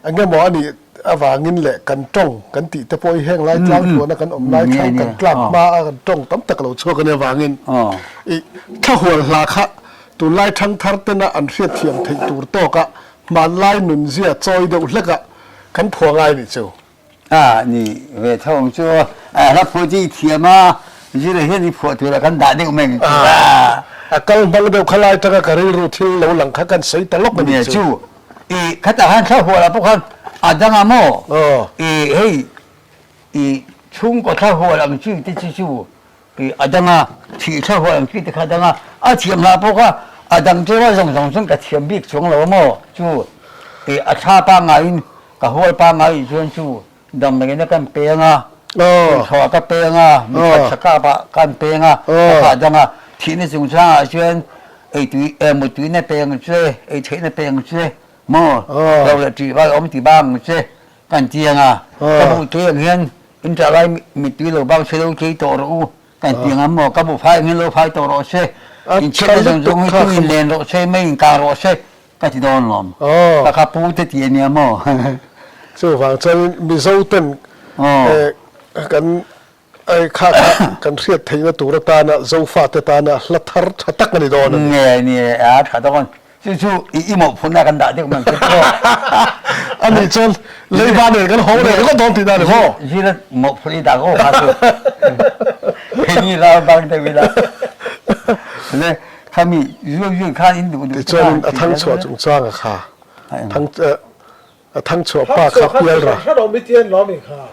Enge maw anih avangin leh kan tawng kan tih te pawh hi heng lai tlangtluana kan awm lai thlang kan tlak hma a kan tawng tam tak lo chhuak ania avangin i thlahual hla kha tunlai thangthar tena an hriatthiam theih tur tawka hmanlai nunzia chawi deuh hleka kan phuah ngai nih chu. A ni ve tho ang chu a hla phuah chu i thiam a, zira hian i phuah tur ah kan dah deuh mai ang chu a. A kal hmang deuh kha lai atanga ka rilru thil lo lang kha kan sawi ta lawk a nih chu. Chu i khatah khan thla hual ah pawh khan a dang a maw i hei i chhungkaw thla hual ang chi te chu chu I a dang a, thih thla huai ang chi te kha a dang a, a thiam hlah pawh kha a dang chu rual zawng zawng chuan ka thiam bik chuang lo a maw chu i a thla pangaiin ka hual pangai chuan chu damdawiin a kan peng a, thawh ka peng a, mi khat tha kap ah kan peng a, ka kha a dang a, thihna chungchangah chuan eitui muttuina peng che, ei theihna peng che maw, lo leh ṭih vai awm ti bang che kan ti ang a, ka hmuh thei ang hian In ṭah lai mittui lo bak se lo tlei tawh rawh u, kan ti ang maw? Ka bu fai ang hian lo fai tawh rawh se, in chhiatna zawng zawng hi tu in len rawh se, mei in kang rawh se, ka ti dawn lawm. Ka kha pu te ti a nia maw? Chuvang chuanin Mizo ten kan kha kha kan hriat theihna tur atana Zofate tana hla thar tha tak a ni dawn a ni. Nge ni e, a tha dawn. Chu chu i i mawhphurhna kan dah deuh mai chu aw. A nih chuan leiba nen kan haw leh ringawt dawn tihna a ni maw? Zira mawhphurh i dah aw kha chu. Keini ral bang deuh ila. Le khami zui zui khan in duh duh te Tichuanin a thangchhuah chungchanga kha thang A thangchhuah pa kha pial ra.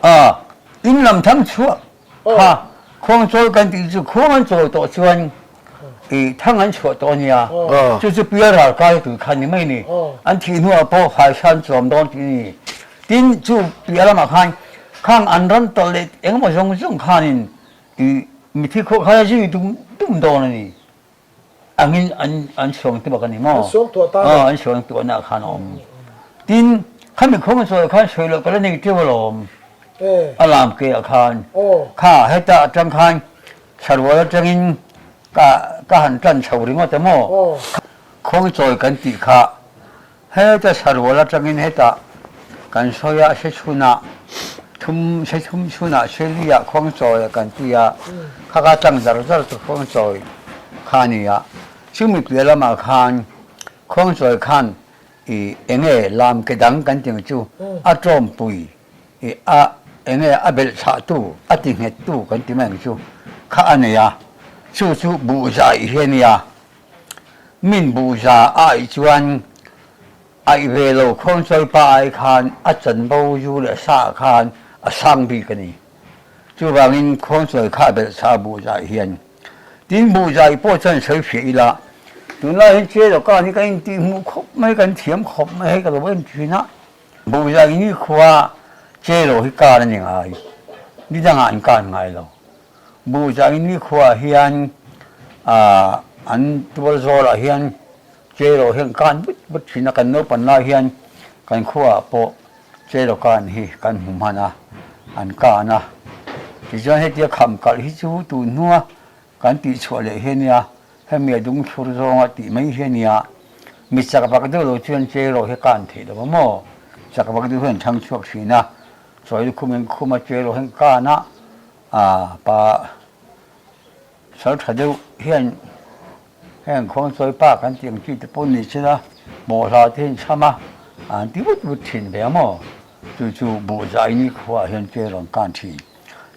A, in lam thangchhuah kha khuangchawi kan tih chu khuang an chawi tawh chuan i thang an chhuah tawh a nia. Chu chu pial ral kai tui kha ni mai ni. An thih hnuah pawh faisa an chawm dawn tih a ni. Tin, chu piah lamah khan khang an ram tawlh leh engemaw zawng zawng khanin i mithi khuah kha a zui dum dum dawn a ni. Angin an an suang te bawk a ni maw? An suang tuah ta. An suang tuahna khan a awm. Tin. Khami khuang chawi khan sawi loh ka la nei teuh alawm. A lam ke ah khan. Kha heta atang khan sarual atangin ka ka han tan chho ringawt a maw? Khuang chawi kan tih kha heta sarual atangin heta kan sawi a se chhunah thum se thum chhunah se li ah khuang chawi kan ti a kha kha tang zar zar chu khuang chawi kha a ni a. Chumi piah lamah khan khuang chawi khan I enge lam ke dang kan ti ang chu a tawmpui i a enge a belh chhah tu a ti nghet tu kan ti mai ang chu kha a nei a, chu chu buhza i hi a nia. Min buhza a aih chuan aih ve lo khawnchawi pa ai khan a chanvo zu leh sa ah khan a sang bik a ni. Chuvangin khawnchawi kha a belh chhah a buhza i hian. Tin, buhzai pawh chuan sawi fiah ila, tunlai hian Cheloka hi ka intih hmuh khawp mai, kan thiam khawp mai hei ka lo en thin a. Buhzai nikhua Chelo hi kar a ni ngai, ni dangah an kar ngai lo. Buhzai nikhua hian ah an tual zawlah hian Chelo hi an kan vut vut thin a, kan naupan lai hian kan khuaah pawh Chelo kan hi kan hmu hman a, an kan a. Tichuan hetia kham kalh hi chu tun hnua kan tih chhuah leh hi a nia, hemi a dung thlur zawnga tih mai hi a nia. Mi chak vak deuh lo chuan Chelo hi kan theih lo a maw? Chak vak deuh hian thang chhuak thin a, chawi lukhum in khum a Chelo hian kan a, aa pa. Sal tha deuh hian heng khuangchawi pa kan tih ang chi te pawh ni sela bawhhla te hian chham a, an ti vut vut thin ve a maw? Chu chu buhzai ni khuaah hian che rawn kan thin.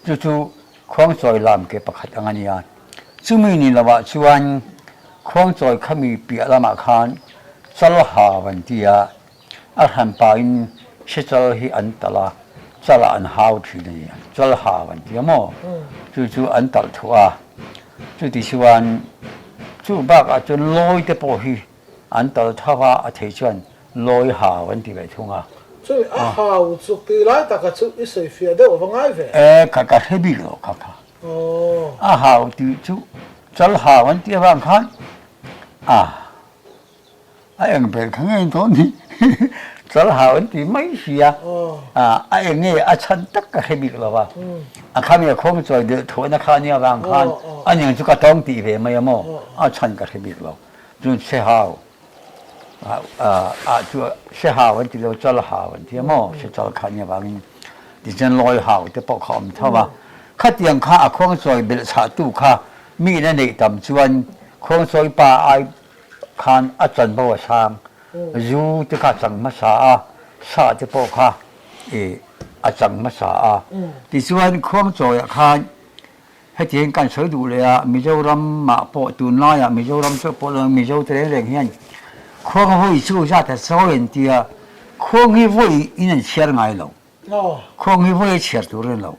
Chu chu khuangchawi lam ke pakhat ang a nia. Chumi ni lovah chuan khuangchawi khami piah lamah khan chal ha van ti a, A hran pahin sechal hi an talh a, chalah an hau thin a ni. Chal hau an ti a maw? Chu chu an talh thuah a. Chuti chuan chu bakah chuan lawi te pawh hi an talh tho a, a thei chuan lawi hau an ti ve thung a. Chumi a hau chuk tih lai taka chu i sawi fiah deuh va ngai ve. E, ka ka hre bik lo kha kha. A hau tih chu chal hau an tih avang khan a. A eng ber kha nge dawn hi chal hau an ti mai si a, a eng nge a chhan tak ka hre bik lo va, a kha nge khuang chawi deuh thuahna kha ania vang khan a ning chu ka tawng tih ve mai a maw, a chhan ka hre bik lo. Chuan se hau ah chu se hau an ti lo chal hau an ti a maw, se chal kha ania vangin tichuan lawi hau te pawh kha a awm tho a, khatiang kha a khuang chawi belh chhah tu kha mi in a neih tam chuan khuang chawi pa ai khan a chanvo a sang, zu te kha a chang hmasa a, sa te pawh kha ih a chang hmasa a. Tichuan Khuangchawiah khan hetiang kan sawi duh leh a, Mizoramah pawh tunlaiah Mizoram chauh pawh lo Mizo te reng reng hian Khuang vawi chu zat a chawi an tia, Khuang hi vawi in an chhiar ngai lo. Khuang hi vawi a chhiar tur a ni lo.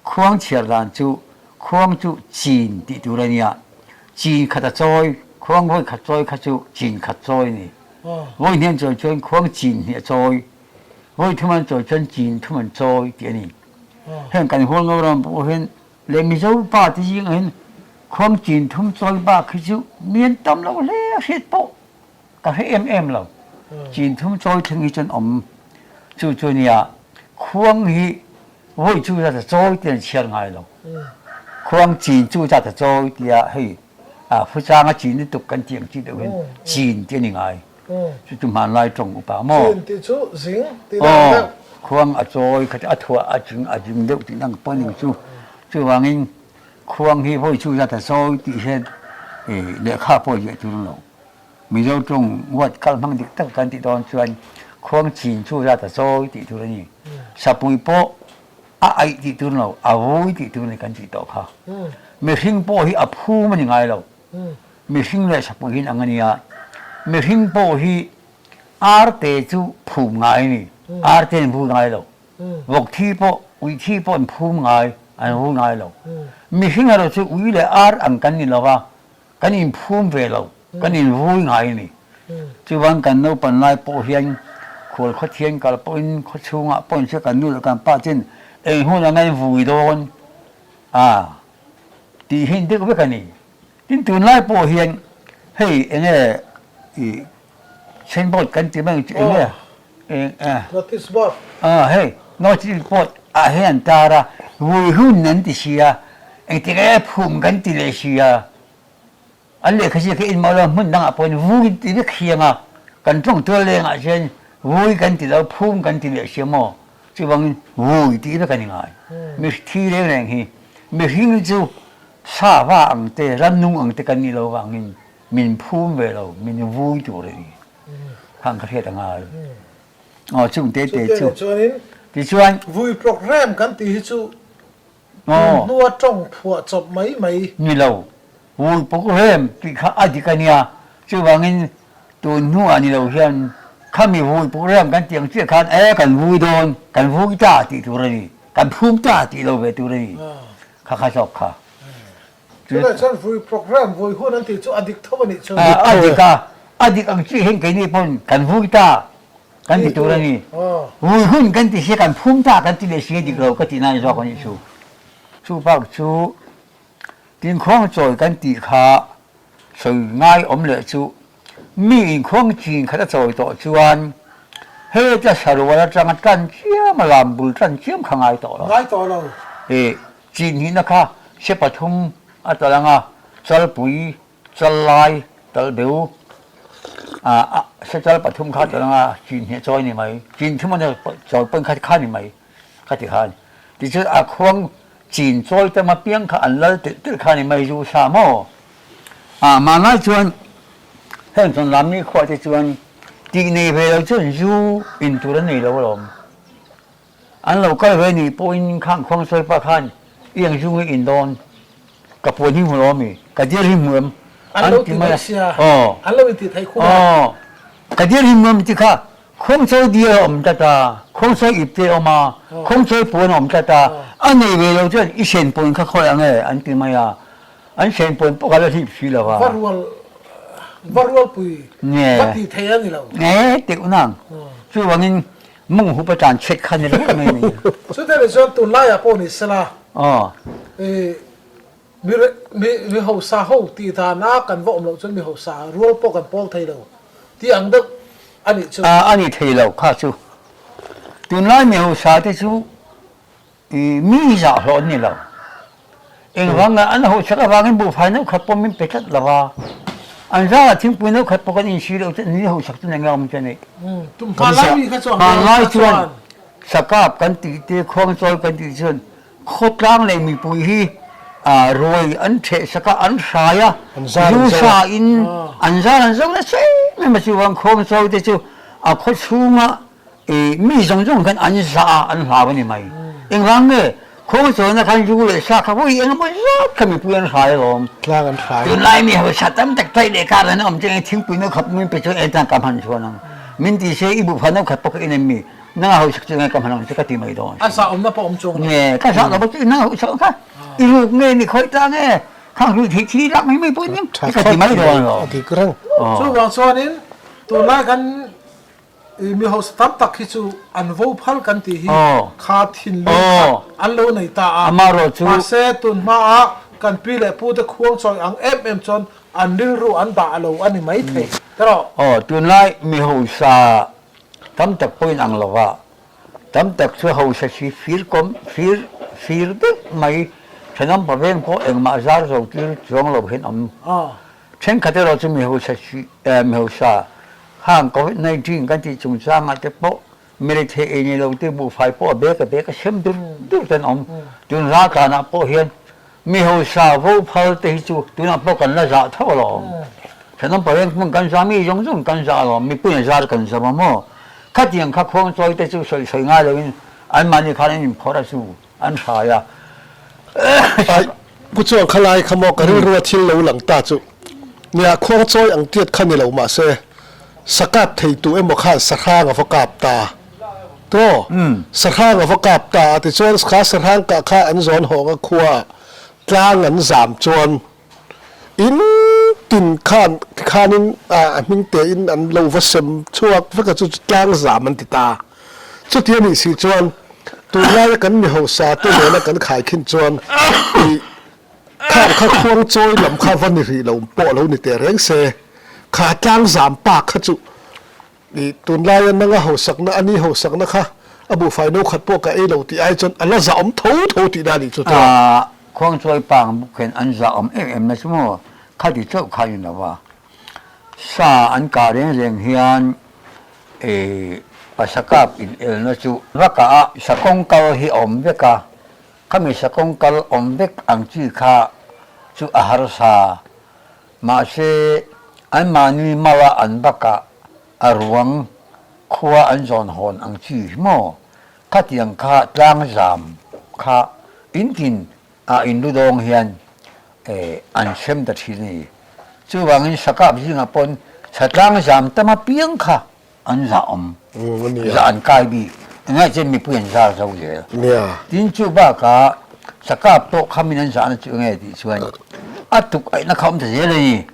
Khuang chhiar dan chu khuang chu chin tih tur a nia. Chin khat a chawi, khuang vawi khat chawi kha chu chin khat chawi a ni. Vawi hnih an chawi chuan khuang chin hnih a chawi, vawi thum an chawi chuan chin thum an chawi tih a ni. Heng kan hualngo ram pawh hian leh Mizo pa te zingah hian khuang chin thum chawi bak hi chu mi an tam lo hle a hriat pawh. Ka hre em em lo. Chin thum chawi thleng hi chuan awm chu chu nia khuang hi vawi chu zat a chawi ti an chhiar ngai lo. Khuang chin chu zat a chawi tia hei a phuchang a chin lutuk kan tih ang chi deuh hian chin ti a ni ngai. Chu chu hmanlai tawng upa maw? Chin ti chu zing ti dang deuh. Khuang a chawi kha a thuah a ching a zing deuh tih dang pawh a ning chu. Chuvangin khuang hi vawi chu zat a chawi tih hian lehkha pawh ziah tur a lo. Mizo ṭawng word kal hmang dik tak kan tih dawn chuan khuang chin chu zat a chawi tih tur a ni. Sapui pawh a aih tih tur lo, a vui tih tur a ni kan tih tawh kha. Mihring pawh hi a phum a ni ngai lo. Mihring leh sapui hi an ang a nia. Mihring pawh hi arte chu phum ngai a ni, arte an vui ngai lo. Vawk thi pawh, ui thi pawh an phum ngai, an vui ngai lo. Mihring erawh chu ui leh ar ang kan ni lo va, Kan inphum ve lo, kan invui ngai a ni. Chuvan kan naupan lai pawh hian khual khawthian kal pawhin khaw chhungah pawh inhria kan nu leh kan pa chuan eng hun anga invui dawn a tih hi deuh vek a ni. Tin tunlai pawh hian hei enge ih signboard kan ti mai ang chu enge. Eng a. Notice board. Aw hei notice board ah hian an tar a, vui hun an ti si a, engtik e phum kan ti leh si a, an lehkha ziak hi inmawh lo hmun dangah pawhin vui ti vek hiang a, kan tawng tual lengah chuan vui kan ti lo phum kan ti leh si a maw, chuvangin vui tih vek a ni ngai. Mi thi reng reng hi mihring chu sava ang te rannung ang te kan nih lo vangin min phum ve lo, min vui tur a ni. Khang ka hriat a ngai. Aw chung te te chu. Chuanin Tichuan vui program kan tih hi chu tun hnua tawng phuah chawp mai mai. Ni lo. Vui program tih kha a dik a nia. Chuvangin tun hnuah ni lo hian khami vui program kan tih ang chiah khan e kan vui dawn, kan vui ta tih tur a ni. Kan phum ta tih lo ve tur a ni. Kha kha zawk kha. Chulai chuan vui program vui hun an tih chu a dik tho a nih chu. A dik a, a dik ang chiah hian keini pawn kan vui ta kan ti tur a ni. Vui hun kan ti sia kan phum ta kan ti leh si a dik lo ka tih nan zawk a nih chu. Chu bak chu Tinkhawng chawi kan tih kha sawi ngai awm leh chu Mi inkhuang chin khat a chawi tawh chuan heta sarual atanga tan chiam a lam bul tan chiam kha ngai tawh lo. Ngai tawh lo. I chin hnihna kha se pathum a tal ang a, chalpui, challai, talbeu, ah se chal pathum kha a tal ang a, chin hnih a chawi ni mai. Chin thum a chawi pawn kha kha ni mai ka ti khan. Tichuan a khuang chin chawi tam apiang kha an lal telh telh kha ni mai zu sa maw? Ah mahni chuan heng chuan lam ni khua te chuan tih nei ve lo chuan zu in tur an nei lo alawm. An lo kal ve nih pawhin khang khuang sawi pa khan i ang zu nge in dawn ka puan hi hmu lo ami ka diar hi hmu em an ti mai a aw an lo inti thei khum a aw ka diar hi hmu em ti kha khuang chawi diar a awm tlat a khuang chawi ip te a awm a khuang chawi puan a awm tlat a a nei ve lo chuan i sen puan kha khawi ang e an ti mai a An chen pawn pawh ka la hlip si lo a. Va rual, va rualpui va ti thei a ni lo. Nge teuh nang. Chuvangin mawng hup a tan chhet kha ni ringawt mai a ni. Chutah leh chuan tunlaiah pawh ni sela, mi mi mi hausa ho tih dana kan va awm loh chuan mi hausa rual pawh kan pawl thei lo tih ang deuh a nih chu. A ni thei lo kha chu. Tunlai mi hausa te chu I mi zah hlawh an ni lo. Engvang nge an hochak avangin buhfai no khat pawh min pe tlat lo a. An zarah thingpui no khat pawh kan insi loh chuan ni hochak chu eng nge awm che ni. Hmanlai chuan sakap kan tih te khuangchawi kan tih chuan khawtlang leh mipui hi ruai an theh sak a, an hrai a, zu sa in an zar an zo nasa em em a chuvang khuangchawi te chu a khawchhunga I mi zawng zawng khan an zah a, an hlau a ni mai. Engvang nge khuangchawina khan zu leh sa kha vawi engemaw zat kha mipui an hrai alawm. Tlang an hrai. Tunlai mi hausa tam tak taih leh kar an awm chu eng thingpui no khat min pe chuan eng tan ka hman chuan ang. Min ti se i buhfa no khat pawh ka in em mi? Nanga hausak chu enge ka hman ang chu ka ti mai dawn. A zah awmna pawh awm chuang lo. Nge ka zah lo bawk chu nanga hausak kha i ruk nge ni khawih ta nge khang ruih theih thil lak mai mai pawh nia ka ti mai dawn alawm. A dik reng. Chuvang chuanin tunlai kan I mi hausa tam tak hi chu an vo phal kan tih hi kha thinlung kha an lo nei ta a. Mahse tun hmaah kan pi leh pu te khuang chawi ang em em chuan an rilru an dah lo a ni mai thei tawh. Aw, tunlai mi hausa tam tak pawhin ang lo va, tam tak chu hausa si fir kawm fir fir deuh mai thenawm paveng pawh engmah zar zo tir chuang lo hian awm. Thenkhat erawh chu mi hausa si mi hausa khang Covid 19 kan tih chungchangah te pawh military ei nei lo te buhfai pawh a bek a bek a sem dur dur te an awm. Tun raltlanah pawh hian mi hausa vo phal te hi chu tunah pawh kan la zah tho alawm. Thenawm pariat hmun kan zah mi zawng zawng kan zah alawm, mipui an zar kan zam a maw? Khatiang kha khuangchawi te chu sawi sawi ngai loin anmahni khan an inphawrh a chu. An hrai a. Ai, Pu Chuang kha lai kha maw ka rilrua thil lo lang ta chu. Nia, khuang chawi ang tiat kha ni lo mahse, sa kap thei tu emaw khan sahrang a va kap ta. Tawh, sahrang a va kap ta a tichuan kha sahrang kah kha an zawn hawng a khua ah tlang an zam chuan In tin khan tikhanin a hming tein an lo va sem chhuak vek a, chu chu tlang zam an ti ta. Chuti a nih si chuan tunlaia kan mi hausa te nena kan khaikhin chuan i khang kha khuang chawi lam kha va ni rih lo pawh lo ni teh reng se, kha tlang zam pa kha chu. I tunlaia nanga hausakna, a ni hausakna kha a buhfai no khat pawh ka ei lo tih ai chuan a la zahawm tho tho tihna a nih chu tawh. Khuangchawi pang buk hian an zahawm em em na chu maw khati chauh kha a ni lo va. Sa an kah reng reng hian pasa kap inelna chu vakah a sakawng kal hi a awm vek a, khami sakawng kal awm vek ang chi kha chu a harsa. Mahse, anmahni mala an bakah a ruang khua an zawn hawn ang chi hi maw? Khatiang kha tlang zam kha intin ah inludawng hian an sem ta thin a ni. Chuvangin sakap zingah pawn chhatlang zam tam apiang kha an zah awm, zah an kai bik. Engah chuan mipui an zar zo zel. Tin chu bakah sakap pawh khamin an zahna chu enge tih chuan a tuk aihna kha awm ta zel a ni.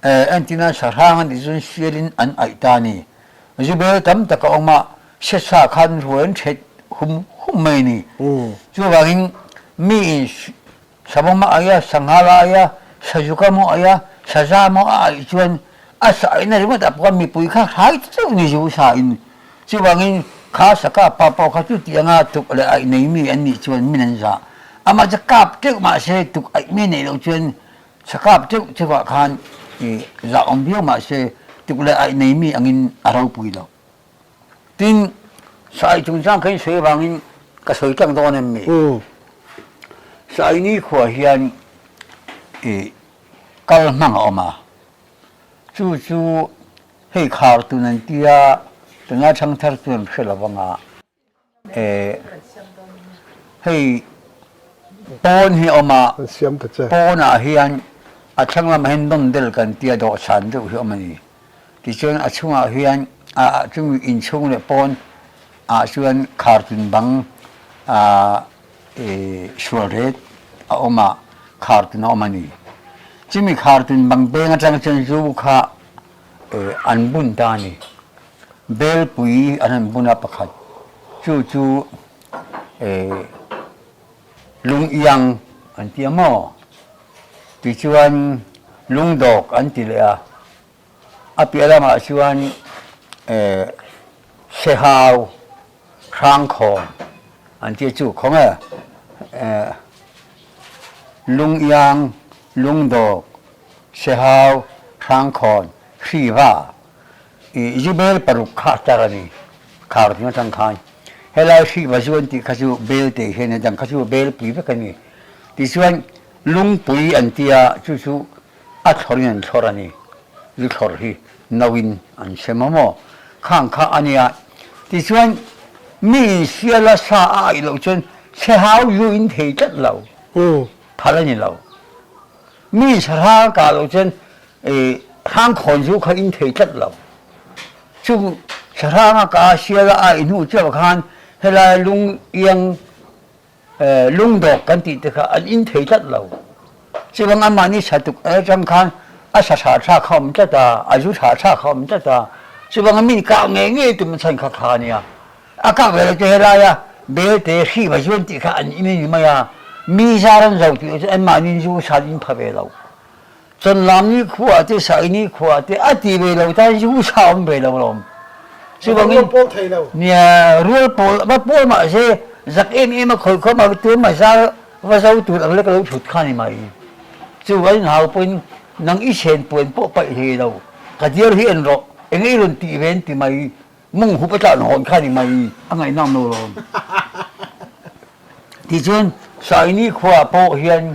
Entina sahrang an tih chuan sialin an aih ta a ni. Zubel tam tak a awm a, sesa khan ruai an thet hum hum mai a ni. Chuvangin miin Savawm a aih a, sanghal a aih a, sazuka maw a aih a, saza maw a aih chuan a sa aihna ringawt ah pawh khan mipui kha hrai ta chauh ni zu sa in. Chuvangin kha sa kap pa pawh kha chuti anga tuk leh aih nei mi an nih chuan min an zah. Amah chu kap teuh mahse tuk aih mi neih loh chuan sa kap teuh teuh ah khan zah awm viau mahse tuk leh aih nei mi angin a ropui lo. Tin, Sai chungchang kha in sawi avangin ka sawi tlang dawn em ni? Sai nikhua hian i kal hmang a awm a, chu chu hei khar tun an tia, tunlai thangthar chu an hre lo vang a, hei pawn hi a awm a, pawnah hian a thlang lamah hian nawndel kan tia dawhsan deuh hi a awm a ni. Tichuan a chhungah hian ah chung inchhung leh pawn ah chuan khartun bang ah sual ret a awm a, khartun a awm a ni. Chumi khartun bang beng atang chuan zu kha an bun ta a ni. Belpui an han bun a pakhat chu chu lung iang an ti a maw? Tichuan lungdawk an ti leh a. A piah lamah chuan Sehau Hrangkhawn an tih chu khaw nge Lungiang, Lungdawk, Sehau, Hrangkhawn, Hriva ih zu bel paruk kha a tar a ni khar hnung atang khan helai Hriva zu an tih kha chu bel te hian a dang kha chu bel pui vek a ni tichuan Lungpui an tia chu chu A thlawrin an thlawr a ni. Zu thlawr hi nauin an sem a maw? Khang kha a nia. Tichuan, mi insiala sa a aih loh chuan chhehau zu in thei tlat lo. Phal a ni lo. Mi insahrang a kah loh chuan hrangkhawn zu kha in thei tlat lo. Chu sahrang a kah a siala a aih hnu chiah khan helai lung iang Lungdawk kan tih te kha an in thei tlat lo. Chuvang amahni sa tuk atang khan a sa tha tha kha awm tlat a, a zu tha tha kha awm tlat a. Chuvang min kah ngei ngei tum chhan kha kha a nia. A kah ve lo chu helaia belte hri va zuan tih kha an in a ni mai a. Mi zar an zo tih chu anmahni zu san in pha ve lo. Chawnlam ni khua te Sai ni khua te a ti ve lo tan zu sa awm ve lo lawm. Chuvangin Rual pawl thei lo. Nia rual pawl va pawl mah se zak em em a khawi khawm a tu ma zar va zo tur ang lek a lo thut kha ni mai. Chu an inhau pawhin nang i chen puan pawh paih hlei lo ka diar hi en rawh eng i rawn tih ve an ti mai. Mung hup a tlan hawn kha ni mai a ngaihnawm lo lawm. Tichuan Saini khua pawh hian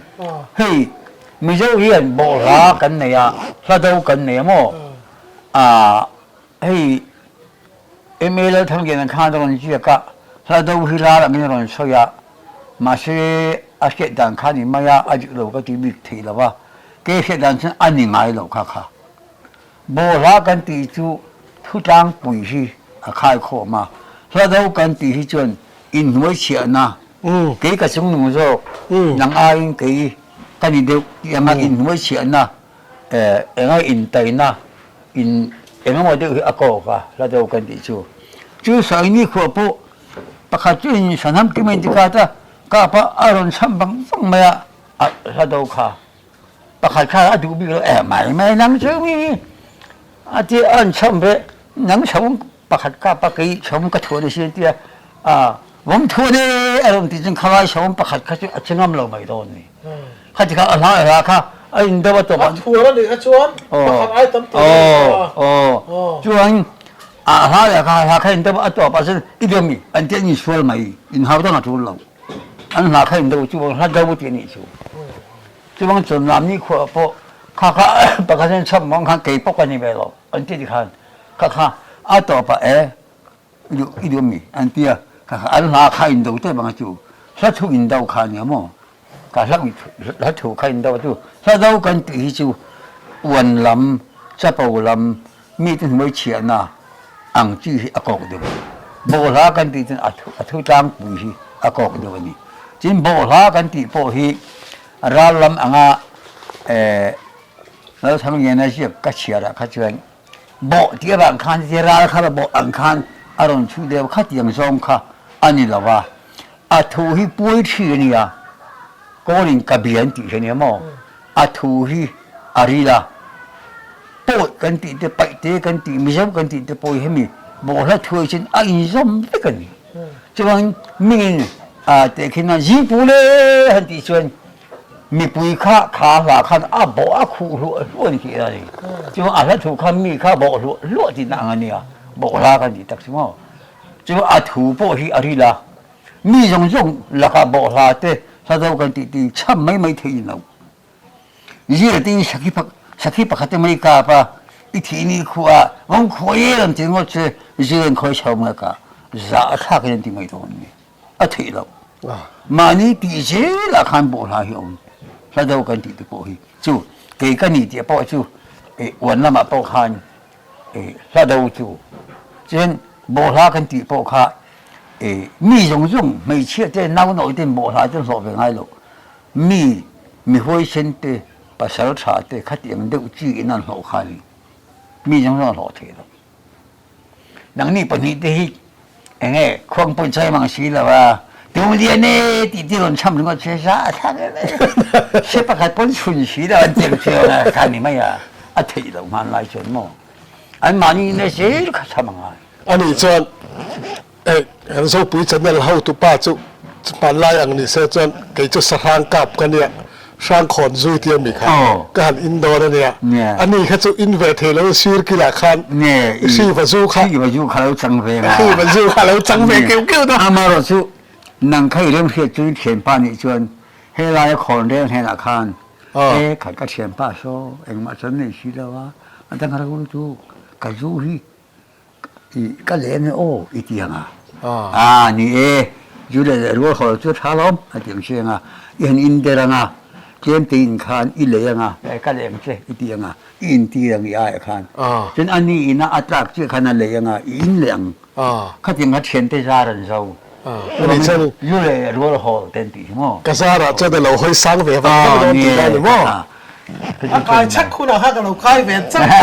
hei Mizo hian bawhhla kan nei a, hla do kan nei a maw? Ah hei MA Lalthangliana khan a rawn ziak a, hla do hi lar angin a rawn sawi a, mahse a hriat dan kha ni mai a, a dik lo ka ti bik theih lo va, kei hriat dan chuan a ni ngai lo kha kha. Bawhhla kan tih chu thutlangpui hi a khaikhawm a, hlado kan tih hi chuan inhnuai chhiahna, kei ka chungnung zawk, nang aiin kei ka ni deuh tih anga inhnuai chhiahna, enga intaina, in engemaw deuh hi a kawk a, hlado kan tih chu. Chu Saini khuah pawh pakhat chu in Sanham Kim a inti khat a, kap a a rawn chham vang vang mai a, a hlado kha. Pakhat kha a duh bik lo eh mai mai nang chu mi a ti an cham ve. Nang chhawm pakhat kap a kei chhawm ka thuan a si an ti a, a vawm thuan e a rawn tih chuan khalai chhawm pakhat kha chu a che ngam lo mai dawn a ni. Khati kha a hla a hla kha a in deuh a tawp a. A thuan a nih kha chuan pakhat ai tam tih a ni a. Aw chuan a hla leh kha hla kha in deuh a tawp ah chuan i deuh mi an ti an insual mai inhau dang a tul lo. An hla kha in deuh chu hla deuh tih a nih chu. Chuvang chuan Lamni khuah pawh kha kha pakhat hian chham mawng khan kei pawh ka ni ve lo an ti ti khan kha kha a tawp ah e i duh i duh mi an ti a kha kha an hla kha in do tep ang a chu hla thu in do kha nia maw kha hla hla thu kha in do a chu hla do kan tih hi chu uan lam chapo lam mi te hnuai chhiahna ang chi hi a kawk deuh a ni. Bawhhla kan tih chuan a thu a thu tlangpui hi a kawk deuh a ni. Tin bawhhla kan tih pawh hi ral lam anga eh Lalthangliana ziak ka chhiarah kha chuan bawh tih avang khan chutia ral kha la bawh ang khan a rawn chhuh deuh khatiang zawng kha a ni lo va, a thu hi poetry a nia, Kawlin ka bia an tih hi a nia maw? A thu hi a ril a, pawi kan tih te, paih te kan tih, Mizo kan tih te pawh hi hemi bawhhla thuai chuan a inzawm vek a ni. Chuan mingin a tehkhin a zingpu le han tih chuan mipui kha kha hla khan a bawh a khuh hluah hluah a ni tih a ni. Chuan a hla thu kha mi kha bawh hluah hluah tihna ang a nia, bawhhla kan tih tak chu maw. Chuan a thu pawh hi a ril a, Mi zawng zawng lakah bawhhla te hla do kan tih ti cham mai mai thei lo. Zir te in sakhi sakhi pakhat te mai kap a, i thih ni khu ah vawng khuai e an ti ngawt che zir an khawi chho mai ka zah a thlak in an ti mai dawn ni. A theih loh. Mahni tih zel ah khan bawhhla hi a awm. Hla do kan tih te pawh hi chu kei ka ni tih pawh chu uan lamah pawh khan hla do chu chuan bawhhla kan tih pawh kha mi zawng zawng hmeichhia te nau nawi ten bawhhla te hlawh ve ngai lo mi mi huaisen te pasal tha te khatiang deuh chi in an hlawh kha ni mi zawng zawng a hlawh thei lo nangni pahnih te hi enge khuang pawh chai mang si lo a Tulian e tih te rawn cham ringawt se za a thlak em em se pakhat pawn chhun si lo an tiang chiang a kha ni mai a a theih loh hman lai chuan maw anmahni in a zel kha cham a ngai. Ani chuan eh kan Zopui channel hotupa chu hmanlai ang ni se chuan kei chu Sahrang kap ka nia Hrangkhawn zu tia mi kha ka han in dawn a nia ani kha chu in ve thei lo sir kilah khan Hriva zu kha Hriva zu kha lo chang ve nga Hriva zu kha lo chang ve keuh keuh ta. Amaherawh chu nang kha i remhriat chu i thianpa nih chuan helai a khawn reng hnenah khan E khat ka thianpa saw engmah chuan nei si lo a, a dang ro lutuk ka zu hi i ka leng e aw i ti ang a, a ni e zu leh leh rual haw chu a tha lawm a ti ang chiang a, i han in der ang a, tlem te in khan i lei ang a, e ka leng che i ti ang a, i intir ang i aiah khan, chuan a ni ina a tlak chiah khan a lei ang a, i in leh ang. Khatiang kha thiante zar an zo. Ani chuan Zu leh rual hawl te an tih hi maw? Ka zarah chuan a lo hawi sang ve vang vang dawn tih lai ni maw? A kai chak hunah kha ka lo kai ve chak a.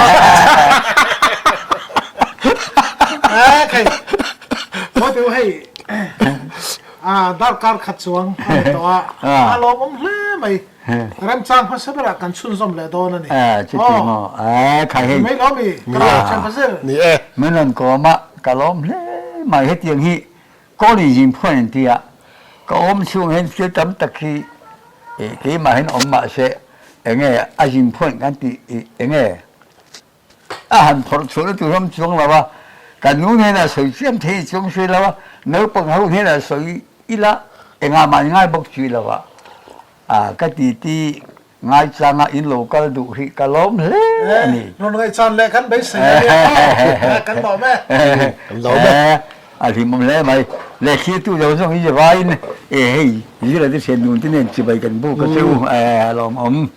Khai maw teu hei darkar khat chuang a ni tawh a, a lawmawm hle mai. Remchang hmasa berah kan chhunzawm leh dawn a ni. Eh, chuti maw? Eh, khai hei. Mai lo mi, ka lo thiam pa zir. Ni e. Min rawn kawm a, ka lawm hle mai. Hetiang hi Kawl in zin phuan an ti a, ka awm chhung hian thil tam tak hi keimah hian awm mah se, enge a zin phuan kan tih enge A han phawrh chhuahna tur ram chuang lo a, ka nu hnenah sawi chiam thei chuang si lo a, naupang ho hnenah sawi ila engah mah ngai bawk si lo a, a ka titi ngaichanga in lo kal duh hi ka lawm hle a ni. Rawn ngaihchan leh kan beisei a nia aw, kan lawm e. Kan lawm e. A hlimawm hle mai. Lehkhitu zawng zawng hi vaiin e hei zira te thian nun te nen chibai kan buk a che u, a lawmawm.